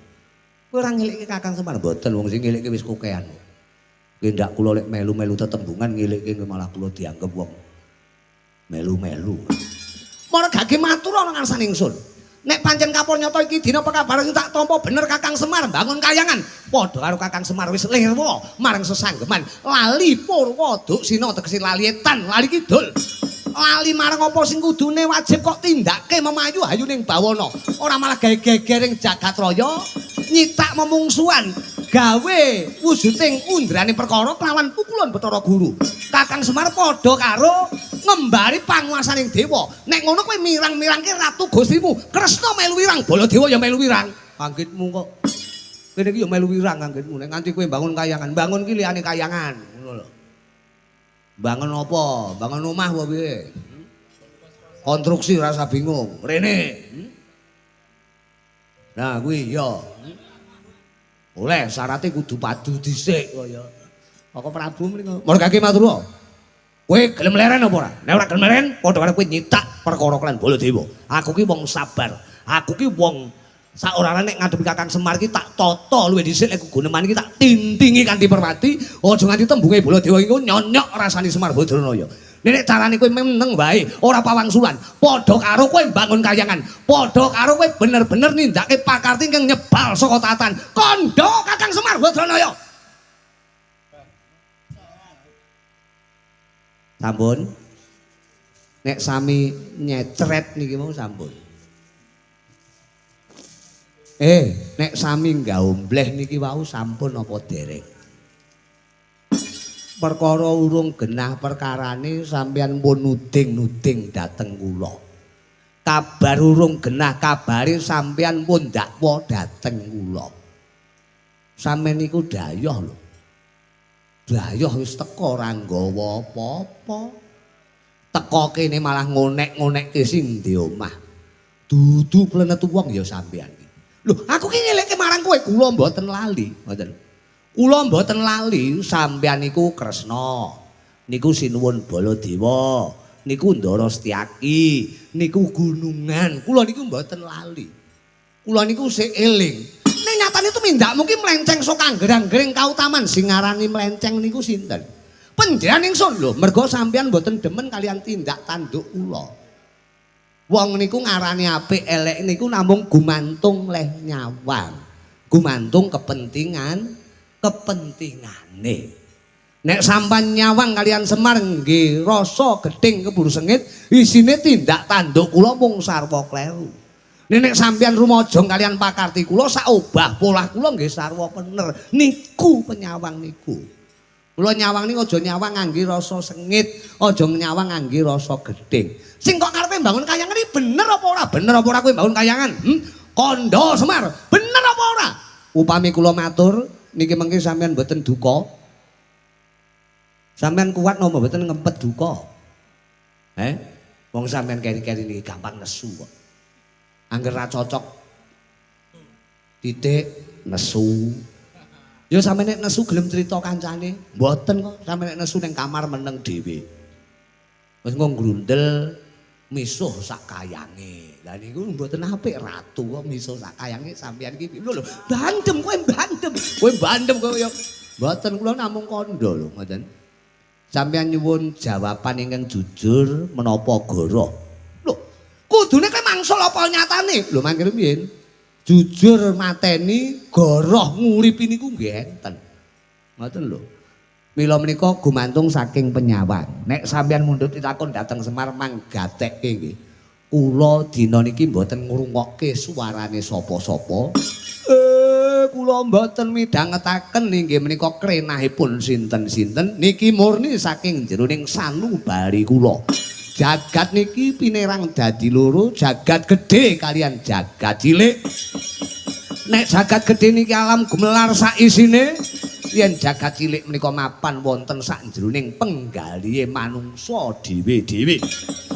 Kowe ora ngelikke Kakang Semar? Mboten, wong sing ngelikke wis kokean. Nggih ndak kula lek melu-melu tetembungan ngelikke malah kula dianggep wong melu-melu. Margake matur ana ngarsane ingsun. Nek pancen kapur nyata iki dina pekabaran sing tak tampa bener Kakang Semar bangun kayangan. Padha karo Kakang Semar wis lirwa marang sesanggeman, lali purwa duksina tegese lali etan, lali kidul. Lali marang apa sing kudune wajib kok tindake memayu hayuning bawana. Ora malah gawe gegering jagat raya, nyitak memungsuhan, gawe wujuding undrane perkara kelawan pukulan Bathara Guru. Kakang Semar padha karo ngembari panguwasaning dewa. Nek ngono kowe mirang-mirangke ratu Gustimu. Kresna melu wirang, Baladewa ya melu wirang. Anggitmu kok. Kene iki ya melu wirang anggitmu. Nek nganti kowe bangun kayangan, bangun ki liyane kayangan, ngono lho. Bangun apa? Bangun omah apa piye? Konstruksi rasa bingung. Rene. Nah kuwi ya. Oleh syaratnya kudu padu dhisik kaya. Kok Prabu mriko. Margake matur. Kowe gelem leren apa ora? Nek ora gelem leren, padha karo kowe nyitak perkara kelan Baladewa. Aku ki wong sabar. Aku ki wong saorane nek ngadepi Kakang Semar ki tak tata luwih dhisik nek guneman iki tak tintingi kanthi permati, aja nganti tembunge Baladewa iku nyonyok rasane Semar Badranaya. Nek carane kowe meneng wae, ora pawangsulan, padha karo kowe mbangun kayangan, padha karo kowe bener-bener nindakake pakarti ingkang nyebal saka tatan. Kandha Kakang Semar Badranaya. Sampun. Nek sami nyecret niki mau sampun. Nek sami nggaombleh niki wau sampun apa dereng? Perkara urung genah perkarane sampeyan pun nuding-nuding dhateng kula. Kabar urung genah kabare sampeyan pun dakwa dhateng kula. Sampeyan niku dayoh lho. Dayoh wis teka ora nggawa apa-apa. Teka kene malah ngonek-ngonekke sing di omah. Dudu plenet wong ya sampeyan iki. Lho, aku ki ngelekke marang kowe, kula mboten lali, ngoten. Kula mboten lali sampeyan niku Kresna. Niku Sinuwun Baladewa, niku Ndara Setyaki, niku Gunungan. Kula niku mboten lali. Kula niku sik eling. Nek nyatane tumindakmu ki mlenceng saka angger-anggering kautaman sing ngarani mlenceng niku sinten? Panjenengan ingsun lho, mergo sampeyan mboten demen kalian tindak tanduk kula. Wong niku ngarani apik elek niku namung gumantung leh nyawang. Gumantung kepentingan kepentingane. Nek sampeyan nyawang kalian Semar nggih rasa gething keburu sengit, isine tindak tanduk kula mung sarwa kleru. Nek sampeyan rumajang kalian pakarti kula sak obah polah kula nggih sarwa bener. Niku penyawang niku. Kula nyawang niku aja nyawang ngangge rasa sengit, aja nyawang ngangge rasa gething. Sing kok karepe mbangun kayangan iki bener apa ora? Bener apa ora kowe mbangun kayangan? Kandha Semar, bener apa ora? Upami kula matur niki mengke sampean mboten duka. Sampean kuat napa mboten ngempet duka? Wong sampean keri-keri niki gampang nesu kok. Angger ra cocok titik nesu. Ya sampeyan nek nesu gelem crita kancane? Mboten kok, sampeyan nek nesu ning kamar meneng dhewe. Wis engko ngrundel misuh sak kayange. Lah niku mboten apik ratu kok misuh sak kayange sampeyan iki lho lho bandem kowe bandem. Kowe bandem kowe ya. Mboten kula namung kandha lho ngoten. Sampeyan nyuwun jawaban ingkang jujur menapa goroh. Lho, kudune kowe mangsul apa nyatane? Lho mangkene piye? Jujur mateni goroh nguripi niku nggih enten. Ngoten lho. Mila menika gumantung saking penyawang. Nek sampeyan mundhut pitakon dhateng Semar manggatekke nggih. Kula dina niki mboten ngrungokke suarane sapa-sapa. Kula mboten midhangetaken inggih menika krenahipun sinten-sinten niki murni saking jroning sanubari kula. Jagat niki pinerang dadi loro, jagat gedhe kalian jagat cilik. Nek jagat gedhe niki alam gumelar saisine, yen jagat cilik menika mapan wonten sakjroning penggalihe manungsa dhewe-dhewe.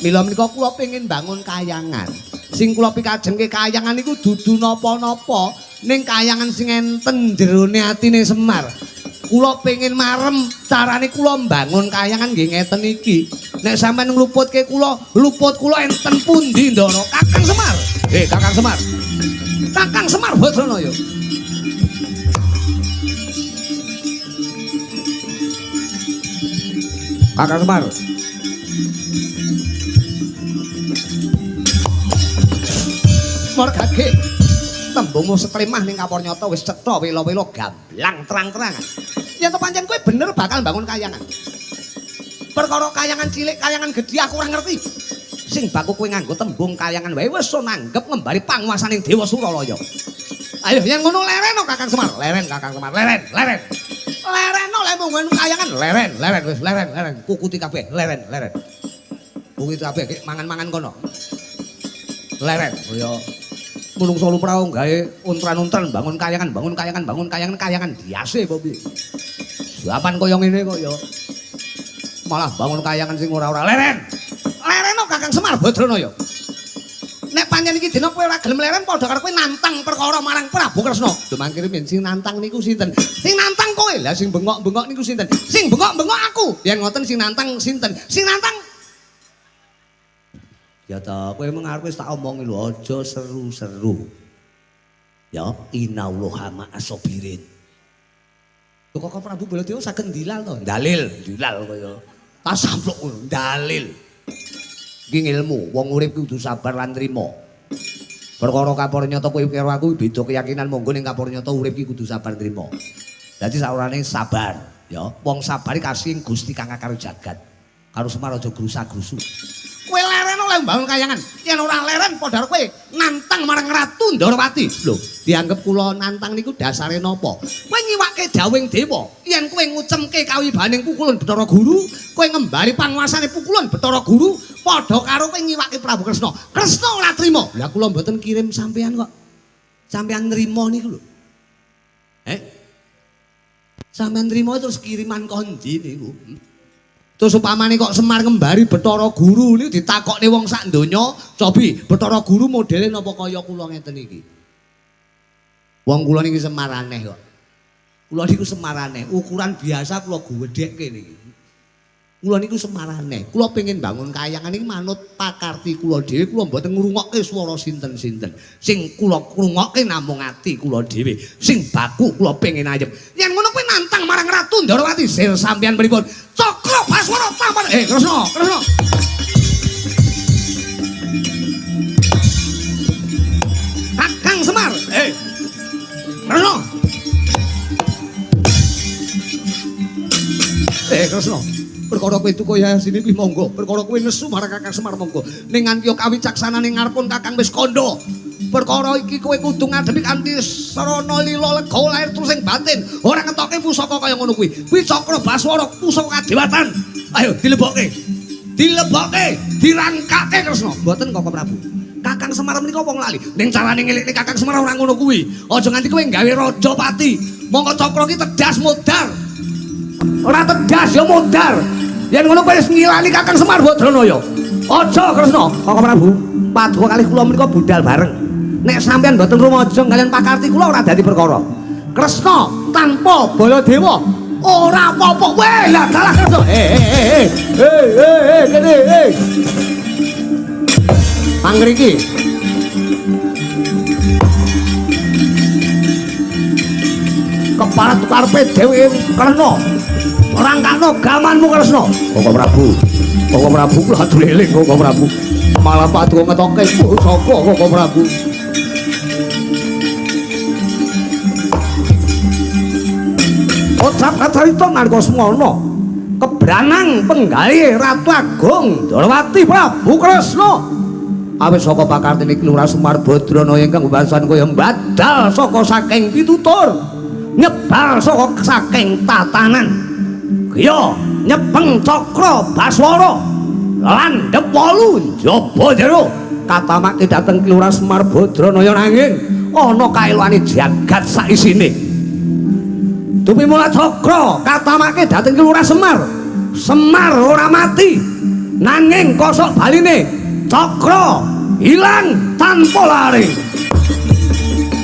Mila menika kula pengin bangun kayangan. Sing kula pikajengke kayangan niku dudu napa-napa, ning kayangan sing enten jerone atine Semar. Kula pengin marem carane kula mbangun kayangan nggih ngeten iki. Nek sampean ngluputke kula, luput kula enten pundi Ndara? Kakang Semar. Kakang Semar. Kakang Semar Badranaya. Kakang Semar. Morgage tembungmu setrimah ning Kapornyata wis cetha wela-wela gamblang terang-terangan. Yen to pancen kowe bener bakal mbangun kayangan. Perkara kayangan cilik, kayangan gedhe aku ora ngerti. Sing baku kowe nganggo tembung kayangan wae wis nanggep ngembari panguwasaning Dewa Suralaya. Ayo yen ngono lereno Kakang Semar, leren Kakang Semar, leren, leren. Lereno lek mbangun kayangan, leren, leren wis leren, leren. Kukuti kabeh, leren, leren. Kukuti kabeh mangan-mangan kono. Leren kaya menungso lumrah gawe untran-untran bangun kayangan, bangun kayangan, bangun kayangan, kayangan biasa apa piye. Jaman kaya ngene kok ya. Malah bangun kayangan sing ora-ora leren. Lereno Kakang Semar Badranaya. Nek pancen iki dina kowe ora gelem leren padha karo kowe nantang perkara marang Prabu Kresna. Lho mangkene men sing nantang niku sinten? Sing nantang kowe. Lah sing bengok-bengok niku sinten? Sing bengok-bengok aku. Yen ngoten sing nantang sinten? Sing nantang ya ta, kowe mung arep wis tak omongi lho aja seru-seru. Ya, innallaha ma'asabirin. Lho kok Prabu Baladewa saged ndilal to? Dalil, ndilal kaya. Tak sampluk ngono, dalil. Iki ilmu, wong urip kudu sabar lan trima. Perkara kapornyata kowe karo aku beda keyakinan monggo ning kapornyata urip iki kudu sabar trima. Dadi saurane sabar, ya. Wong sabar iki kasih Gusti kang karo jagat. Karo Semar aja grusa-grusu. Kowe leren oleh mbangun kayangan. Yen ora leren padha karo kowe nantang marang Ratu Ndorowati. Lho, dianggep kula nantang niku dasare napa? Kowe nyiwake dawuhing dewa. Yen kowe ngucemke kawibahaning pukulun Bathara Guru, kowe ngembari panguasane pukulun Bathara Guru, padha karo kowe nyiwake Prabu Kresna. Kresna ora trima. Lah kula mboten kirim sampean kok. Sampean nrimo niku lho. Sampean nrimo terus kiriman kondi niku. Terus upamane kok Semar ngembari Bathara Guru niku ditakokne wong sak donya, cobi Bathara Guru modele napa kaya kula ngeten iki. Wong kula niki Semar aneh kok. Kula niku Semar aneh, ukuran biasa kula gwedhekke niki. Kula niku Semar aneh. Kula pengin bangun kayangan iki manut pakarti kula dhewe, kula mboten ngrungokke swara sinten-sinten. Sing kula krungokke namung ati kula dhewe. Sing baku kula pengin ayem. Yen ngono kuwi nantang marang Ratu Ndorowati, sir sampeyan pripun? Cakra Baswara tampan. Kresna, Kresna. Kakang Semar. Kresna. Kresna. Perkara kowe duka ya sini kuwi monggo. Perkara kowe nesu marang Kakang Semar monggo. Ning nganti kawicaksanane ngarepun Kakang wis kandha. Perkara iki kowe kudu ngadepi kanthi sarana lila lega lahir terus ing batin. Ora ngetoke pusaka kaya ngono kuwi. Kuwi Cakra Baswara pusaka kadewatan. Ayo dilebokke. Dilebokke, dirangkake Kresna. Mboten Koko Prabu. Kakang Semar menika wong lali. Ning carane ngelikne Kakang Semar ora ngono kuwi. Aja nganti kowe gawe raja pati. Mongko cakra iki tedas modar. Ora tedas ya modar. Yen ngono kowe wis ngilani Kakang Semar Badranaya. Aja Kresna, Koko Prabu. Paduka kalih kula menika budal bareng. Nek sampeyan mboten rumaja kaliyan pakarti kula ora dadi perkara. Kresna tanpa Baladewa ora apa-apa. Weh, lah salah Kresna. Eh, kene, eh. Pangriki. Keparat karepe dhewe Kresna. Rangkakno gamanmu Kresna. Koko Prabu. Koko Prabu kula atur eling Koko Prabu. Malah paduka ngetoke pusaka Koko Prabu. Ucap kacarita nalika semana kebranang penggawe Ratu Agung Ndorowati Prabu Kresna. Awit saka pakartine Lurah Semar Badranaya ingkang mbasan kaya mbadal saka saking pitutur, nyebal saka saking tatanan. Kaya nyepeng Cakra Baswara landhep wolu njaba jero katamake dhateng Lurah Semar Badranaya nanging ana kaelokane jagat saisine. Tumimula cakra katamake dhateng Lurah Semar. Semar ora mati nanging kosok baline cakra ilang tanpa lari.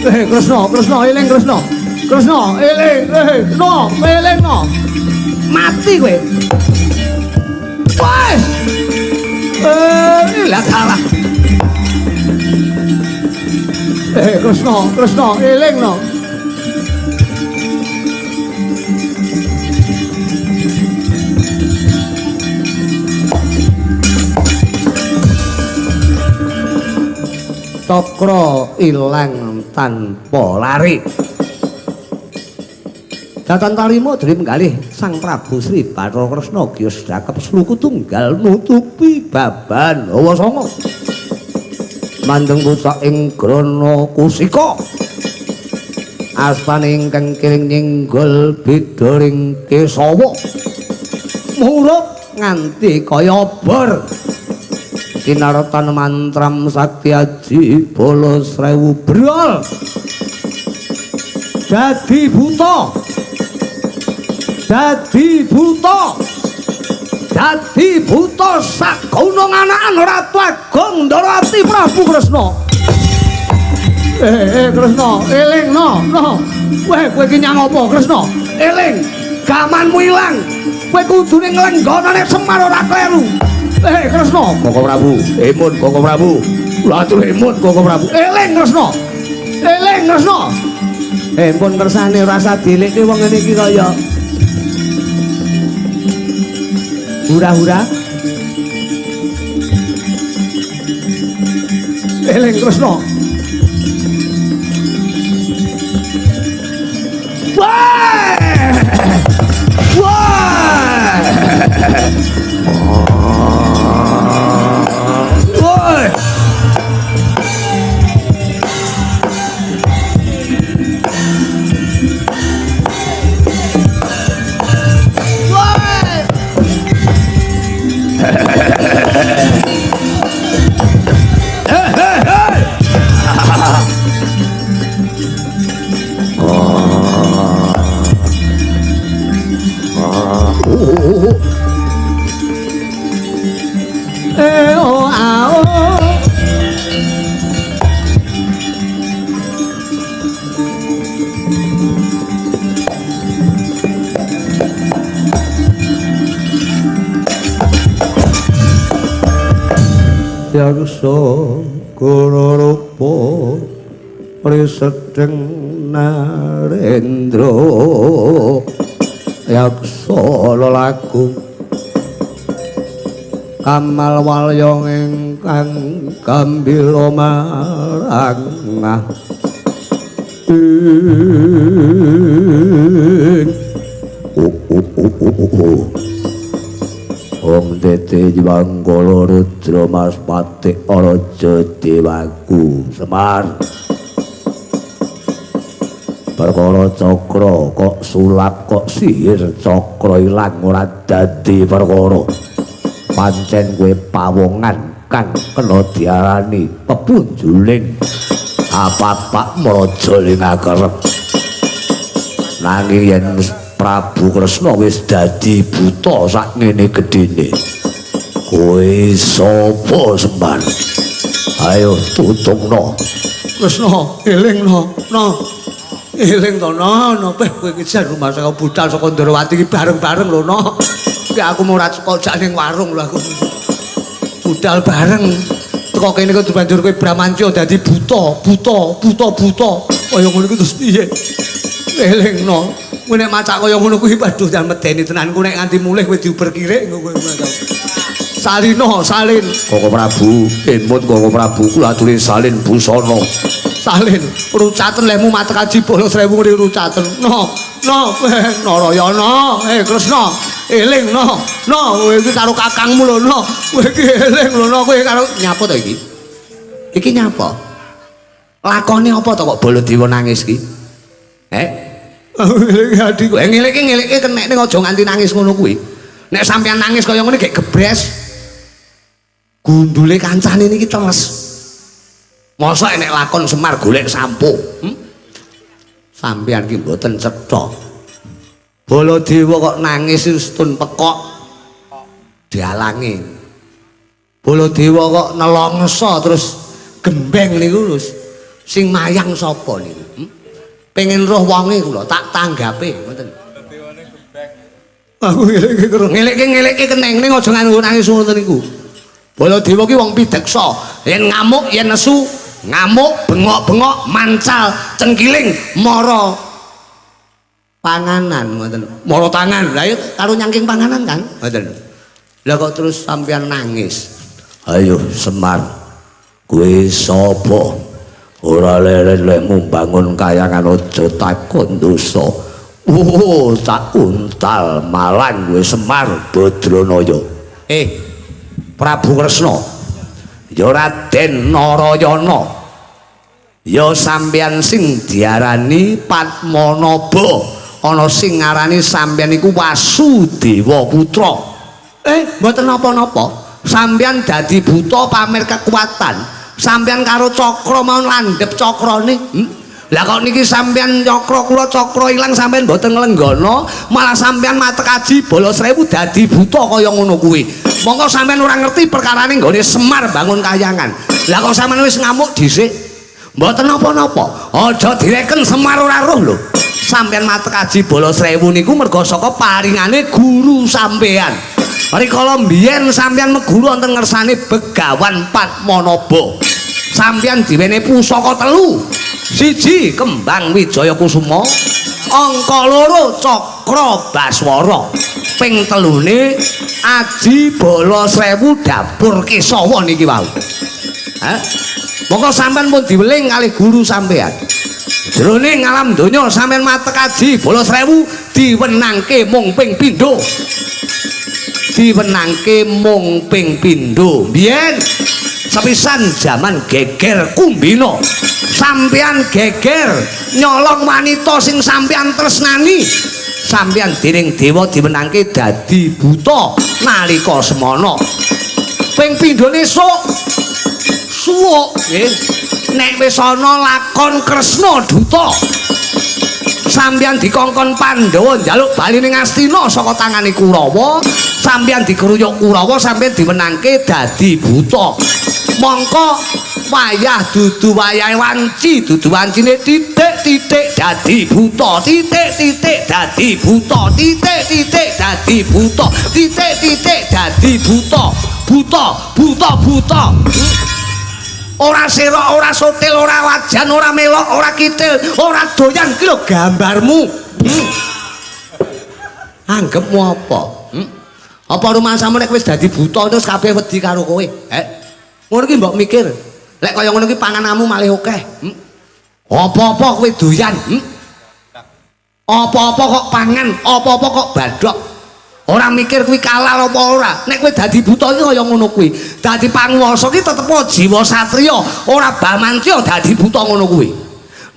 Kresna, Kresna eling Kresna. Kresna eling, no, eling no. Mati kowe. Wes. Lah salah. Kresna, Kresna eling no. Cakra ilang tanpa lari. Datan tarima dene penggalih Sang Prabu Sri Bathara Kresna giyos dakep sluku tunggal nutupi baban hawa sanga. Mandeng pucak ing grana kusika. Astane ingkang kiring nyinggol bidoring Kesawa. Murup nganti kaya bor. Sinartan mantram sakti aji bala srewu brol. Dadi buta. Dadi buta. Dadi buta sagunung anakan Ratu Agung Ndorowati Prabu Kresna. Kresna, eling no, no. Weh, kowe iki nyang apa Kresna? Eling, gamanmu ilang. Kowe kudune nglenggonane Semar ora kleru. Kresna, Koko Prabu, emun Koko Prabu. Kula atur emun Koko Prabu. Eling Kresna. Eling Kresna. Pun kersane rasa dilikke wong ngene iki kaya hura-hura. Eling Kresna. Wah! Wah! Woi! Woi! Hey, hey, hey! Oh, ah, oh. Yaksa guru rupa risedeng narendra yaksa lelaku kamal walya ingkang gambira marangah ing oh oh oh oh oh. Ong tete Jiwanggala Rudra Mas Patih Raja Dewaku Semar. Perkara cakra kok sulap kok sihir cakra ilang ora dadi perkara. Pancen kowe pawongan kang kena diarani pepunjuling apapak mraja ing akerep. Nanging yen Prabu Kresna wis dadi buta sak ngene gedene. Kowe sapa Semar? Ayo tutungno. Kresna elingno. No. Eling to no, no peh kowe iki jan rumah saka budal saka Ndrawati iki bareng-bareng lho no. Ki aku mau ora kok jak ning warung lho aku. Budal bareng. Teko kene kok banjur kowe Bramantya dadi buta, buta, buta, buta. Kaya ngono iku terus piye? Elingno. Kowe nek macak kaya ngono kuwi waduh jan medeni tenan ku nek nganti mulih kowe diuber kirik kowe. Salino, salin. Koko Prabu, emut Koko Prabu kula aturi salin busana. Salin, rucaten lehmu matek aji bolos rewu ngene rucaten. No, no, Narayana, Kresna, eling no. No, kowe iki karo kakangmu lho no. Kowe iki eling lho no, kowe karo nyapa to iki? Iki nyapa? Lakone apa to kok Baladewa nangis iki? Eh? Ngelingi adikku. Ngelingke-ngelingke kenek ning aja nganti nangis ngono kuwi. Nek sampeyan nangis kaya ngene gek gebres. Gundule kancane niki teles. Mosok nek lakon Semar golek sampo. Sampeyan ki mboten cetha. Baladewa kok nangis tun pekok dialangi. Baladewa kok nelongso terus gembeng niku terus sing mayang sapa niku? Pengen roh wonge kula tak tanggape ngoten. Aku ngelingke ngelingke-ngelingke keneng ning aja nganggo nangis ngoten niku. Baladewa ki wong pideksa, yen ngamuk yen nesu, ngamuk bengok-bengok mancal cengkiling mara panganan ngoten. Mara tangan. Lah karo nyangking panganan kan ngoten. Lah kok terus sampeyan nangis. Ayo Semar, kowe sapa? Ora leren lehmu bangun kayangan aja takon dosa. Oh, tak untal malang kowe Semar Badranaya. Prabu Kresna, ya Raden Narayana, ya sampeyan sing diarani Padmanaba, ana sing ngarani sampeyan iku Wasudewa Putra. Mboten napa-napa, sampeyan dadi buta pamer kekuatan. Sampeyan karo cakra mau landhep cakrane. Lah kok niki sampeyan cakra kula cakra ilang sampeyan mboten nglenggana, malah sampeyan matek aji bola 1000 dadi buta kaya ngono kuwi. Monggo sampeyan ora ngerti perkarane nggone Semar bangun kayangan. Lah kok sampeyan wis ngamuk dhisik? Mboten napa-napa. Aja direken Semar ora roh lho. Sampeyan matek aji bola 1000 niku merga saka paringane guru sampeyan. Rikala mbiyen sampeyan meguru wonten ngersane Begawan Padmanaba. Sampeyan diwenehi pusaka telu. Siji Kembang Wijaya Kusuma, angka loro Cakra Baswara, ping telune aji bala 1000 dapur Kesawa niki wau. Hah? Monggo sampeyan pun diweling kalih guru sampeyan. Jroning alam donya sampeyan matek aji bala 1000 diwenangke mung ping pindho. Diwenangke mung ping pindho. Biyen sepisan jaman geger Kumbina, sampeyan geger nyolong wanita sing sampeyan tresnani, sampeyan dening dewa diwenangke dadi buta nalika semana. Ping pindhone esuk suwuk nggih, nek wis ana lakon Kresna Duta, sampeyan dikongkon Pandhawa njaluk bali ning Astina saka tangane Kurawa, sampeyan dikeruyuk Kurawa, sampeyan diwenangke dadi buta. Mongko wayah dudu wayahe wanci, dudu wancine titik-titik dadi buta, titik-titik dadi buta, titik-titik dadi buta, titik-titik dadi buta, buta, buta, buta. Ora serok, ora sotil, ora wajan, ora melok, ora kitil, ora doyan ki lho gambarmu. Anggepmu apa? Apa rumangsamu nek wis dadi buta terus kabeh wedi karo kowe? Ngono ki mbok mikir. Lek kaya ngono ki pangananmu malih akeh. Apa-apa kowe doyan? Apa-apa kok pangan, apa-apa kok badhok. Ora mikir kuwi kalah apa ora. Nek kowe dadi buta iki kaya ngono kuwi. Dadi panguwasa ki tetep jiwa satriya, ora bamantya dadi buta ngono kuwi.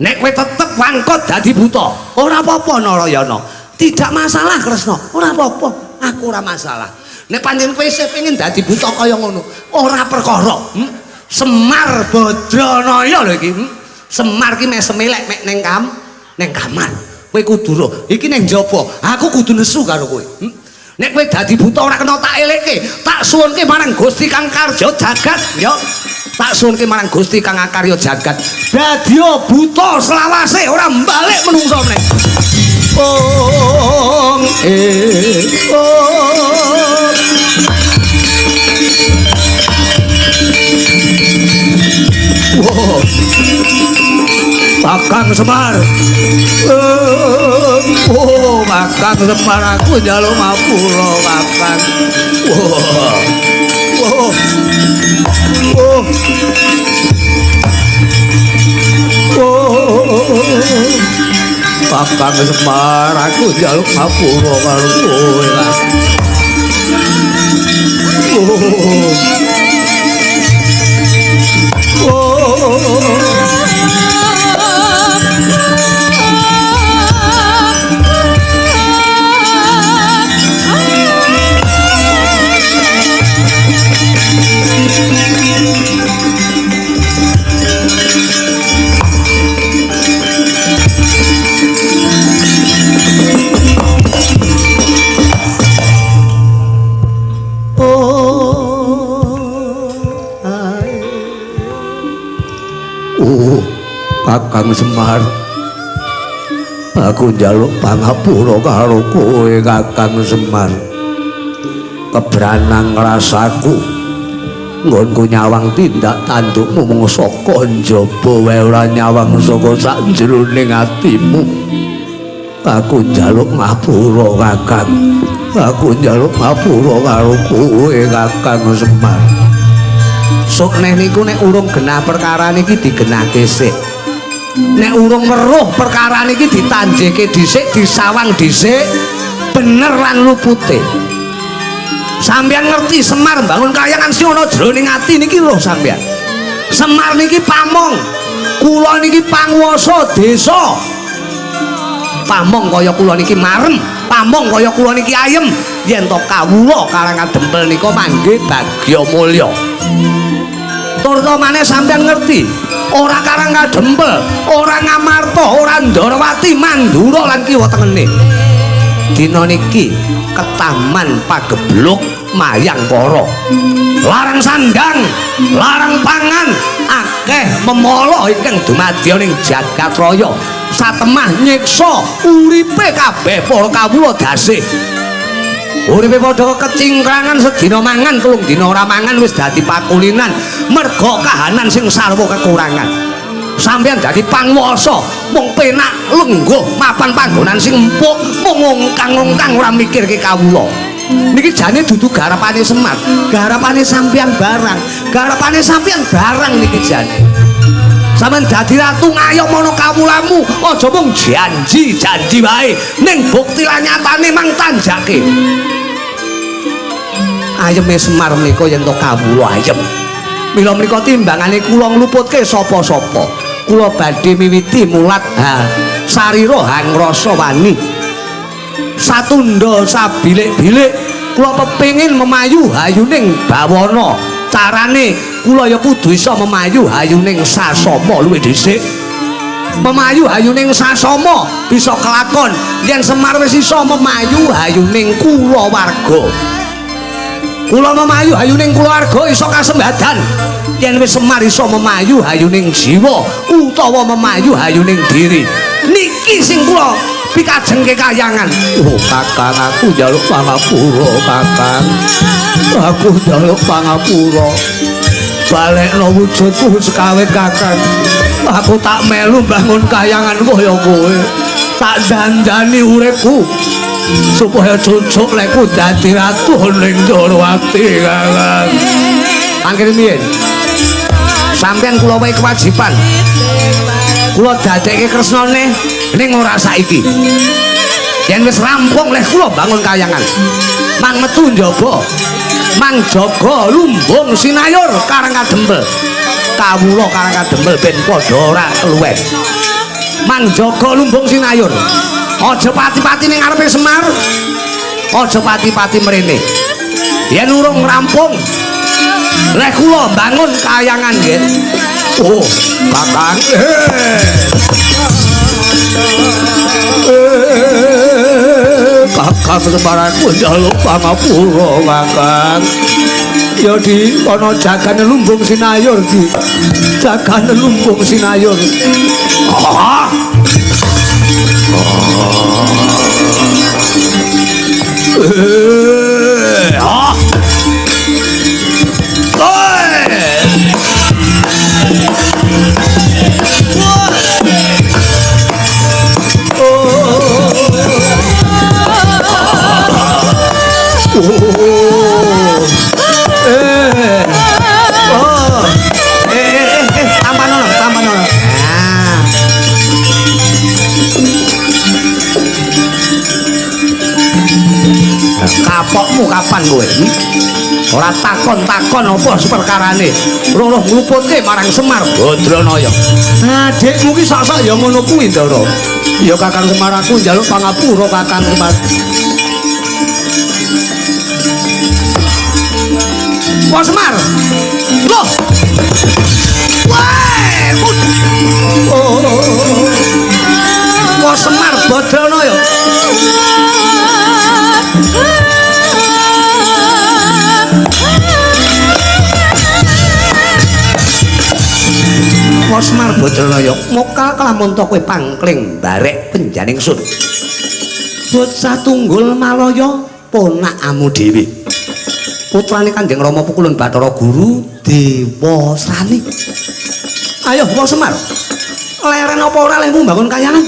Nek kowe tetep wangkot dadi buta, ora apa-apa Narayana. Tidak masalah Kresna, ora apa-apa. Aku ora masalah. Nek pancen kowe isih pengin dadi buta kaya ngono, ora perkara. Semar Badranaya lho iki. Semar ki meh semelek mek ning ning kamar. Kowe kudu ro, iki ning njaba, aku kudu nesu karo kowe. Nek kowe dadi buta ora kena tak elekke, tak suwunke marang Gusti kang karya jagat, ya. Tak suwunke marang Gusti kang akarya jagat. Dadi buta selawase ora balik menungso meneh. Ong ong. Wow. Kakang Semar. Oh, Kakang Semar aku njaluk ngapura, Kakang. Wow. Oh. Oh. Oh. Kakang Semar aku njaluk ngapura karo kowe, Kakang. Oh. Oh. Kakang Semar, aku njaluk pangapura karo kowe Kakang Semar. Kebranang rasaku nggonku nyawang tindak tandukmu mung saka njaba wae ora nyawang saka sak jroning atimu. Aku njaluk ngapura Kakang, aku njaluk ngapura karo kowe Kakang Semar. Sok neh niku nek urung genah perkara niki digenahke sik. Nek urung weruh perkara niki ditanjeke dhisik, disawang dhisik, bener lan lupute. Sampeyan ngerti Semar mbangun kayangan sing ana jroning ati niki lho sampeyan. Semar niki pamong, kula niki panguwasa desa. Pamong kaya kula niki marem, pamong kaya kula niki ayem, yen to kawula Karangadempel nika manggih bagya mulya. Turta maneh sampeyan ngerti, ora Karangadempel, ora Ngamarta, ora Ndorowati, Mandura lan kiwa tengene. Dina niki ketaman pagebluk Mayangkara. Larang sandang, larang pangan, akeh memala ingkang dumadya ning jagat raya. Satemah nyiksa uripe kabeh para kawula dasih. Uripe padha kecingkrangan sedina mangan, telung dina ora mangan wis dadi pakulinan merga kahanan sing sarwa kekurangan. Sampeyan dadi panguwasa mung penak lengguh mapan panggonan sing empuk, mung ngongkang-ngongkang ora mikirke kawula. Niki jane dudu garapane Semar, garapane sampeyan barang, garapane sampeyan barang niki jane. Sampeyan dadi ratu ngayom ana kawulamu, aja mung janji-janji wae, ning bukti lan nyatane mang tanjake. Ayeme Semar menika yen to kawula ayem. Mila menika timbangane kula ngluputke sapa-sapa. Kula badhe miwiti mulat ha sarira hangrasa wani. Satunda sabilik-bilik kula pepengin memayu hayuning bawana. Carane kula ya kudu iso memayu hayuning sasama luwih dhisik. Memayu hayuning sasama bisa kelakon yen Semar wis iso memayu hayuning kulawarga. Kula memayu hayuning kulawarga iso kasembadan yen wis Semar iso memayu hayuning jiwa utawa memayu hayuning diri. Niki sing kula pikajengke kayangan. Oh Kakang, aku njaluk pangapura Kakang. Aku njaluk pangapura. Balekno wujudku sekawe Kakang. Aku tak melu bangun kayangan kaya kowe. Tak dandani uripku supaya cucuk lekku dadi ratu ning Ndorowati Kakang. Mangkene piye? Sampeyan kula wae kewajiban. Kula dadekke kresnane ning ora saiki. Yen wis rampung leh kula bangun kayangan. Mang metu njaba. Mang jaga lumbung sinayur Karang Kadempel. Kawula Karang Kadempel ben padha ora keluwen. Mang jaga lumbung sinayur. Aja pati-pati ning ngarepe Semar. Aja pati-pati mrene. Yen urung rampung leh kula bangun kayangan nggih. Oh, Kakang. Kakang Semar aku njaluk pangapura Kakang. Ya di ana jagane lumbung sinayur di. Jagane lumbung sinayur. Ah. Ah. Tampan ono. Nah. Kapokmu kapan kowe? Ora takon-takon apa perkarane. Roh ngluputke marang Semar Badranaya. Adikmu ki sok-sok ya ngono kuwi, Ndara. Ya Kakang Semar aku njaluk pangapura Kakang Semar. Wah Semar. Loh. Wah. Oh. Wah Semar Badranaya. Wah Semar Badranaya, mokal kelamun to kowe pangkling barek penjaning sun. Bocah tunggul Malaya ponakamu dhewe. Putrane Kanjeng Rama Pukulun Bathara Guru Dewasrani. Ayo Wah Semar. Leren apa ora lehmu mbangun kayangan?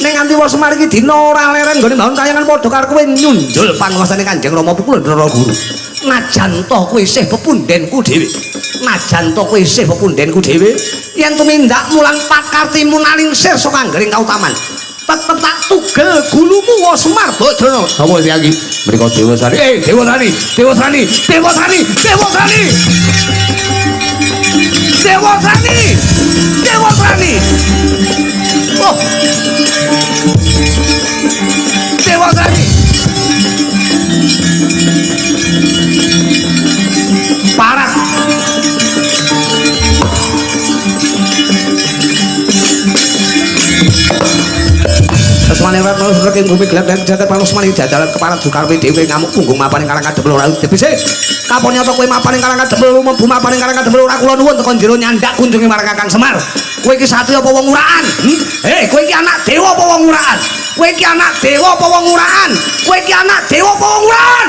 Ning nganti Wah Semar iki dina ora leren nggone mbangun kayangan padha karo kowe nyunjul panguwasane Kanjeng Rama Pukulun Bathara Guru. Najan to kowe isih pepundhenku dhewe. Najan to kowe isih pepundhenku dhewe, yen tumindakmu lan pakartimu nalingsir saka anggering kautaman, tetep tak tugel gulumu Wah Semar Badrana. Sapa sing iki? Mriko Dewasrani. Dewasrani, Dewasrani, Dewasrani, Dewasrani. Dewasrani. Dewasrani. Oh. Dewasrani. Parah. Lesmane ora terus ing bumi gelap dan jagat Palusmane jajalan keparat dukarpe dhewe ngamuk punggung mapaning Karang Kadempel ora debise. Kapon nyata kowe mapaning Karang Kadempel mlebu mapaning Karang Kadempel ora kula nuwun teko jero nyandak kunjungi marang Kakang Semar. Kowe iki satria apa wong uraan? Kowe iki anak dewa apa wong uraan? Kowe iki anak dewa apa wong uraan? Kowe iki anak dewa apa wong uraan?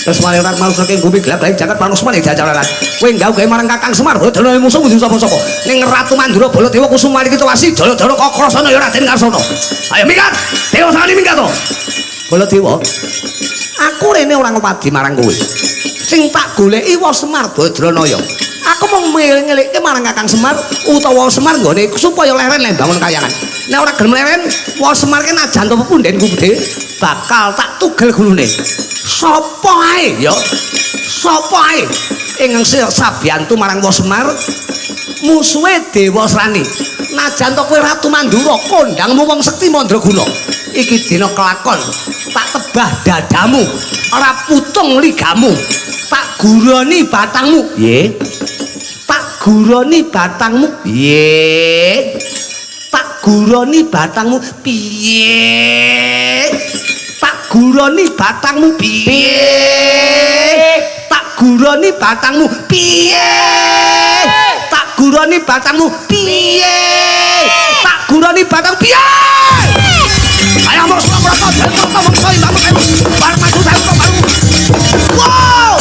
Lesmane ora mau saking bumi gelap lan jagat Palusmane jajalan. Kowe gawe marang Kakang Semar bodone musuh musuh sapa-sapa. Ning Ratu Mandura Baladewa Kusumani Kitawasi Jala-jala Kakrasana ya Raden Karsana. Ayo minggat. Dewasrani minggat to. Baladewa, aku rene ora ngwadi marang kowe. Sing tak goleki Wah Semar Badranaya. Aku mung ngelingke marang Kakang Semar utawa Semar nggone supaya leren leh bangun kayangan. Nek ora gelem leren, Wah Semar ki najan to pepundhenku gedhe bakal tak tugel gulune. Sapa ae ya? Sapa ae ing sabiyantu marang Wah Semar musuhe Dewasrani. Najan to kowe Ratu Mandura kondangmu wong sekti mandraguna. Iki dina kelakon tak tebah dadamu, ora putung ligamu, tak guroni batangmu. Piye? Tak guroni batangmu. Piye? Tak guroni batangmu. Piye? Tak guroni batangmu. Piye? Tak guroni batangmu. Piye? Tak guroni batangmu. Piye? Tak guroni batang piye? Ayo mok sapa sapa mongso imbamu bareng maju saya baru. Wow.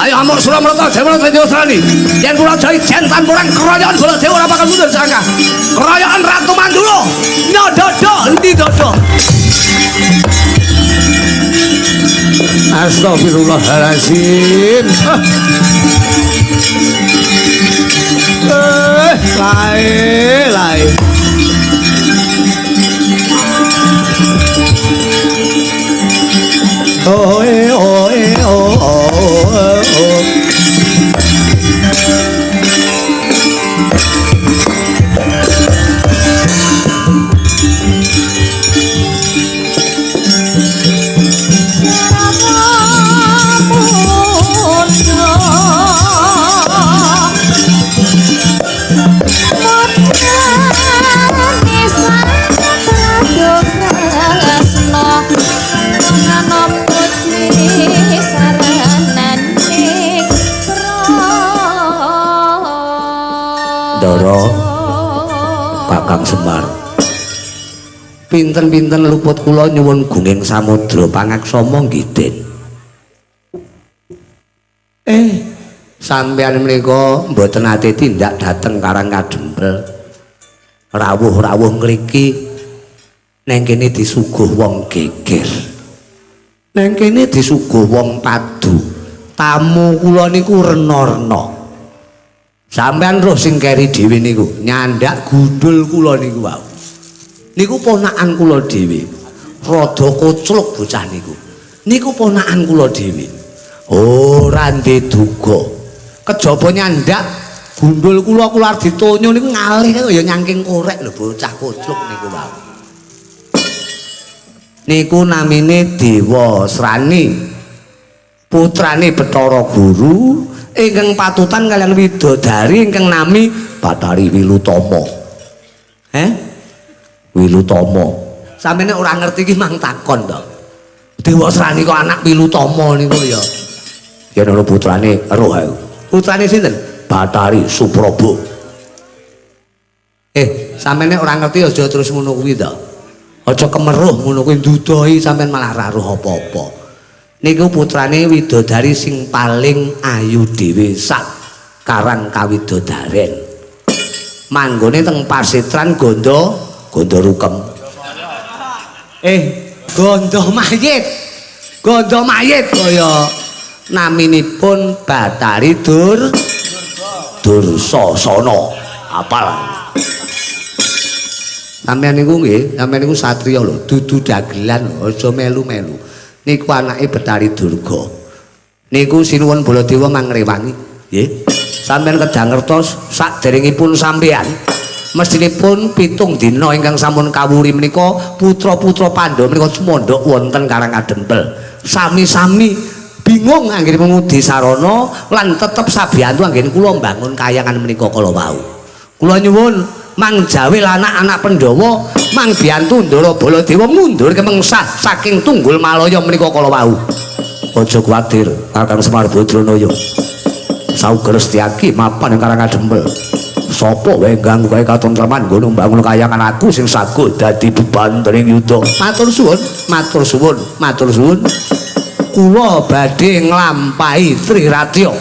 Ayo amok Suramerta Jayamrata Dewasrani. Yen kula jahi jen tanpa keroyokan Baladewa ora bakal mundur sangka. Keroyokan Ratu Mandura. Nyododo endi dodo. Astagfirullahalazim. Lae lae. Oh oh oh oh. Ndara Kakang Semar, pinten-pinten luput kula nyuwun gunging samudra pangaksama nggih Den. Sampeyan menika mboten ate tindak dhateng Karang Kadempel. Rawuh-rawuh ngriki neng kene disuguh wong geger. Neng kene disuguh wong padu. Tamu kula niku rena-rena. Sampeyan roh sing keri dhewe niku nyandak gundul kula niku wau. Niku ponakan kula dhewe. Rada kocluk bocah niku. Niku ponakan kula dhewe. Ora ndek duga. Kejaba nyandak gundul kula kula arep ditonyo niku ngalih kaya nyangking korek lho bocah kocluk niku wau. Niku namine Dewa Srani. Putrane Bathara Guru ingkang patutan kaliyan widodari ingkang nami Bathari Wilutama. Wilutama. Sampeyan nek ora ngerti iki mang takon to. Dewa Srani kok anak Wilutama niku ya. Yen ana putrane roh aku. Putrane sinten? Bathari Supraba. Sampeyan nek ora ngerti aja terus ngono kuwi to. Aja kemeruh ngono kuwi ndudohi sampeyan malah ra roh apa-apa. Niku putrane widodari sing paling ayu dhewe sak Karang Kawidodaren. Manggone teng Pasetran Gondo, Gondo Rukem. Gondo Mayit. Gondo Mayit kaya naminipun Bathari Dursasana. Apal. Sampeyan niku nggih, sampeyan niku satriya lho, dudu dagelan aja melu-melu. Niku anake Bathari Durga. Niku sinuwun Baladewa mangrewangi, nggih. Sampeyan kedah ngertos saderengipun sampeyan mestinipun 7 dina ingkang sampun kawuri menika putra-putra Pandhawa menika cumandhak wonten Karang Kadempel. Sami-sami bingung anggenipun ngudi sarana lan tetep sabiyantu anggen kula mbangun kayangan menika kala wau. Kula nyuwun mang jawil anak-anak Pandhawa mang biyantu Ndara Baladewa mundur kemengsah saking Tunggul Malaya menika kala wau. Aja kuwatir Kakang Semar Badranaya. Sauger Setyaki mapan ing Karang Kadempel. Sapa wae ganggu kae katentreman nggon mbangun kayangan aku sing saguh dadi bebantening yuda. Matur suwun, matur suwun, matur suwun. Kula badhe nglampahi Triratya.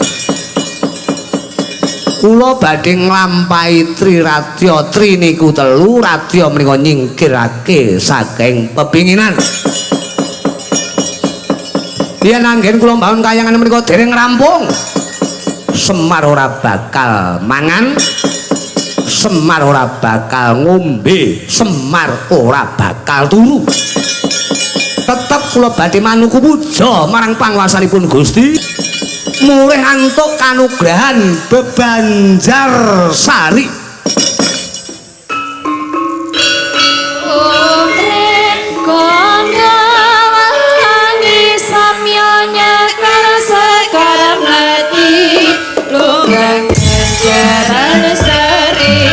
Kula badhe nglampahi Triratya, tri niku telu, ratya menika nyingkirake saking pepinginan. Yen anggen kula mbangun kayangan menika dereng rampung, Semar ora bakal mangan, Semar ora bakal ngombe, Semar ora bakal turu. Tetep kula badhe manuku puja marang panguwasanipun Gusti. Murih antuk kanugrahan bebanjar sari. Seri.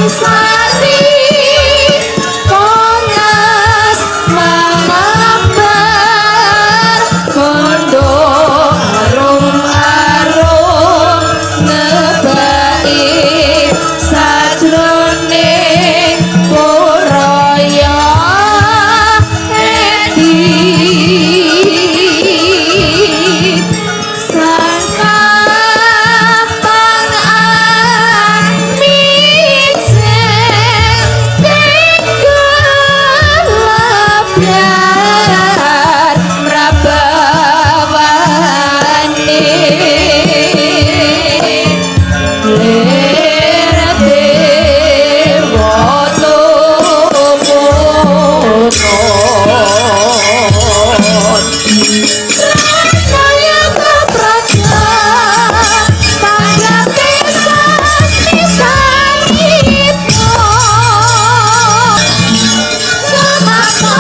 Sari kongas mamabar kondo arum-arum ngebaki sajroning puraya edi sangkapang amice tinggal biar mrabawani lir dewa tumurun. Kaya praja tanggapi sasmitanipun Sumata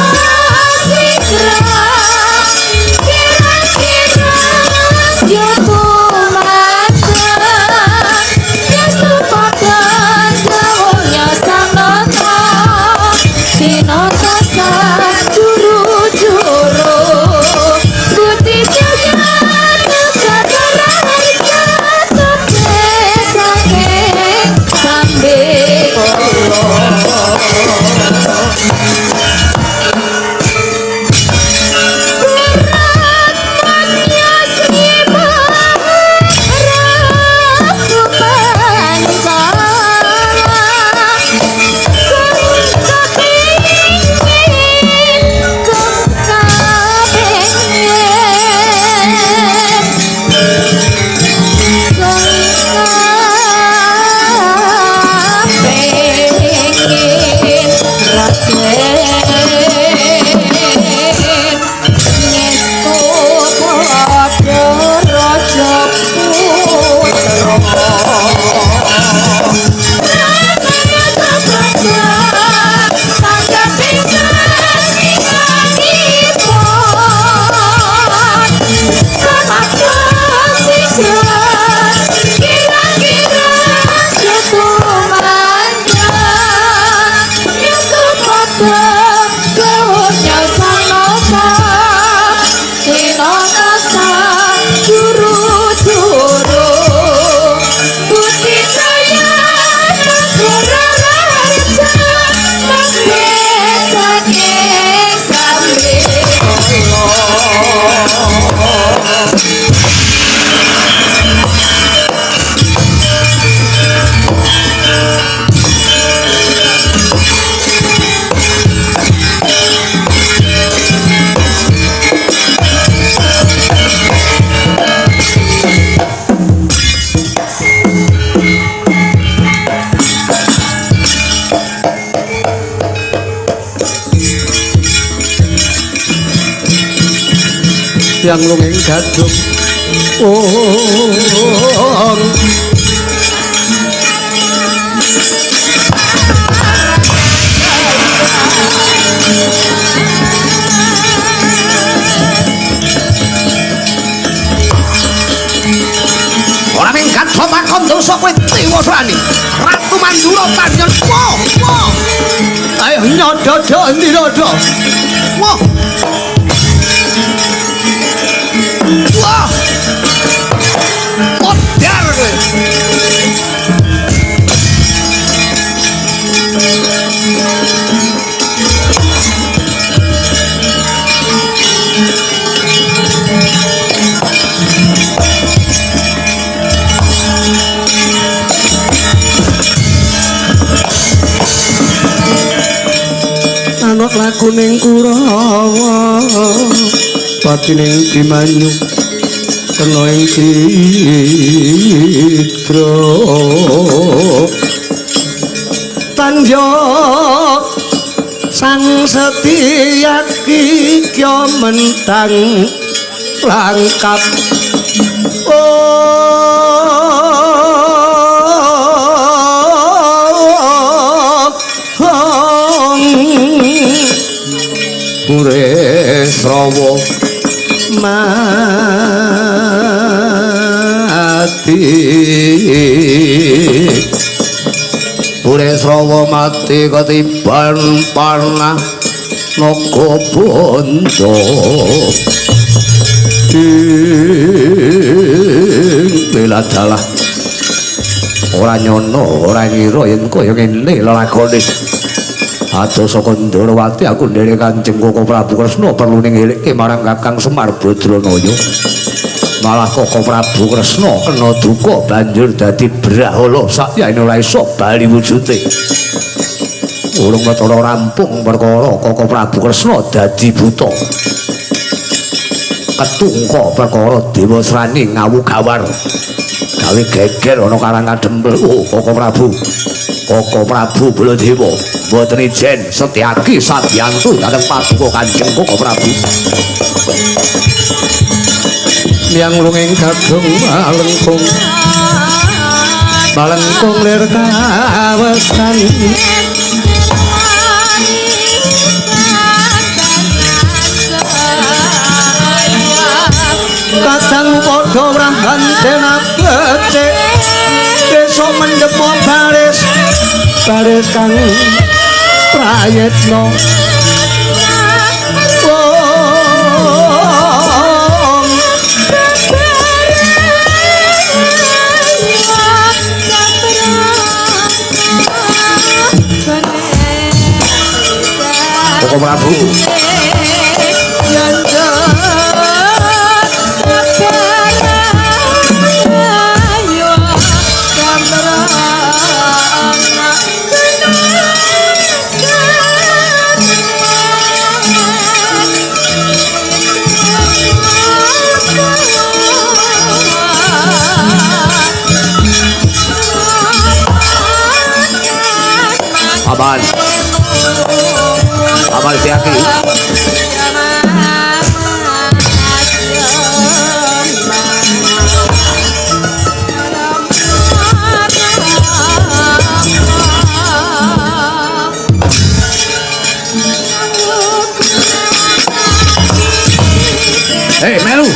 sigra kira-kira yo tumandang Yesu padha dawuhnya sang nata tinata sajuru-juru Budi jaya negara raharja tebih saking sambe Berat Sri Prabu Pancala Raja Juru-juru Budi Jaya Negara Raja Tebih saking sambe Yang lunging gadung ong. Ora ming gadhopakon dosa kowe dewasrani. Ratu Mandura panjen. Wah, wah. Ayo nyododo endi rodo. Wah. Wah. Modar kowe. Anok lakuning Kurawa patining Bimanyu kena ing cidra tandya sang Setyaki kya mentang langkap Burisrawa mati. Srawa mati ketiban panah naga bondo. Ing ladalah ora nyono ora ngira yen kaya ngene lelakone. Adoh saka Ndorowati aku nderek Kanjeng Koko Prabu Kresna perlu ngelikke marang Kakang Semar Badranaya. Malah Koko Prabu Kresna kena duka banjur dadi brahala sakyane ora iso bali wujude. Urung ketara rampung perkara Koko Prabu Kresna dadi buta. Ketungka perkara Dewasrani ngawu gawar. Gawe geger ana Karang Kadempel. Oh Koko Prabu. Koko Prabu Baladewa mboten ijen Setyaki sabiyantu dhateng paduka Kanjeng Koko Prabu. Miyang lunging gadung malengkung malengkung lir kawesan. Kadang padha wrahantena becik desa mendhepo baris baris kang prayitna. Koko Prabu Aman. Aman Setyaki. Hei, melu.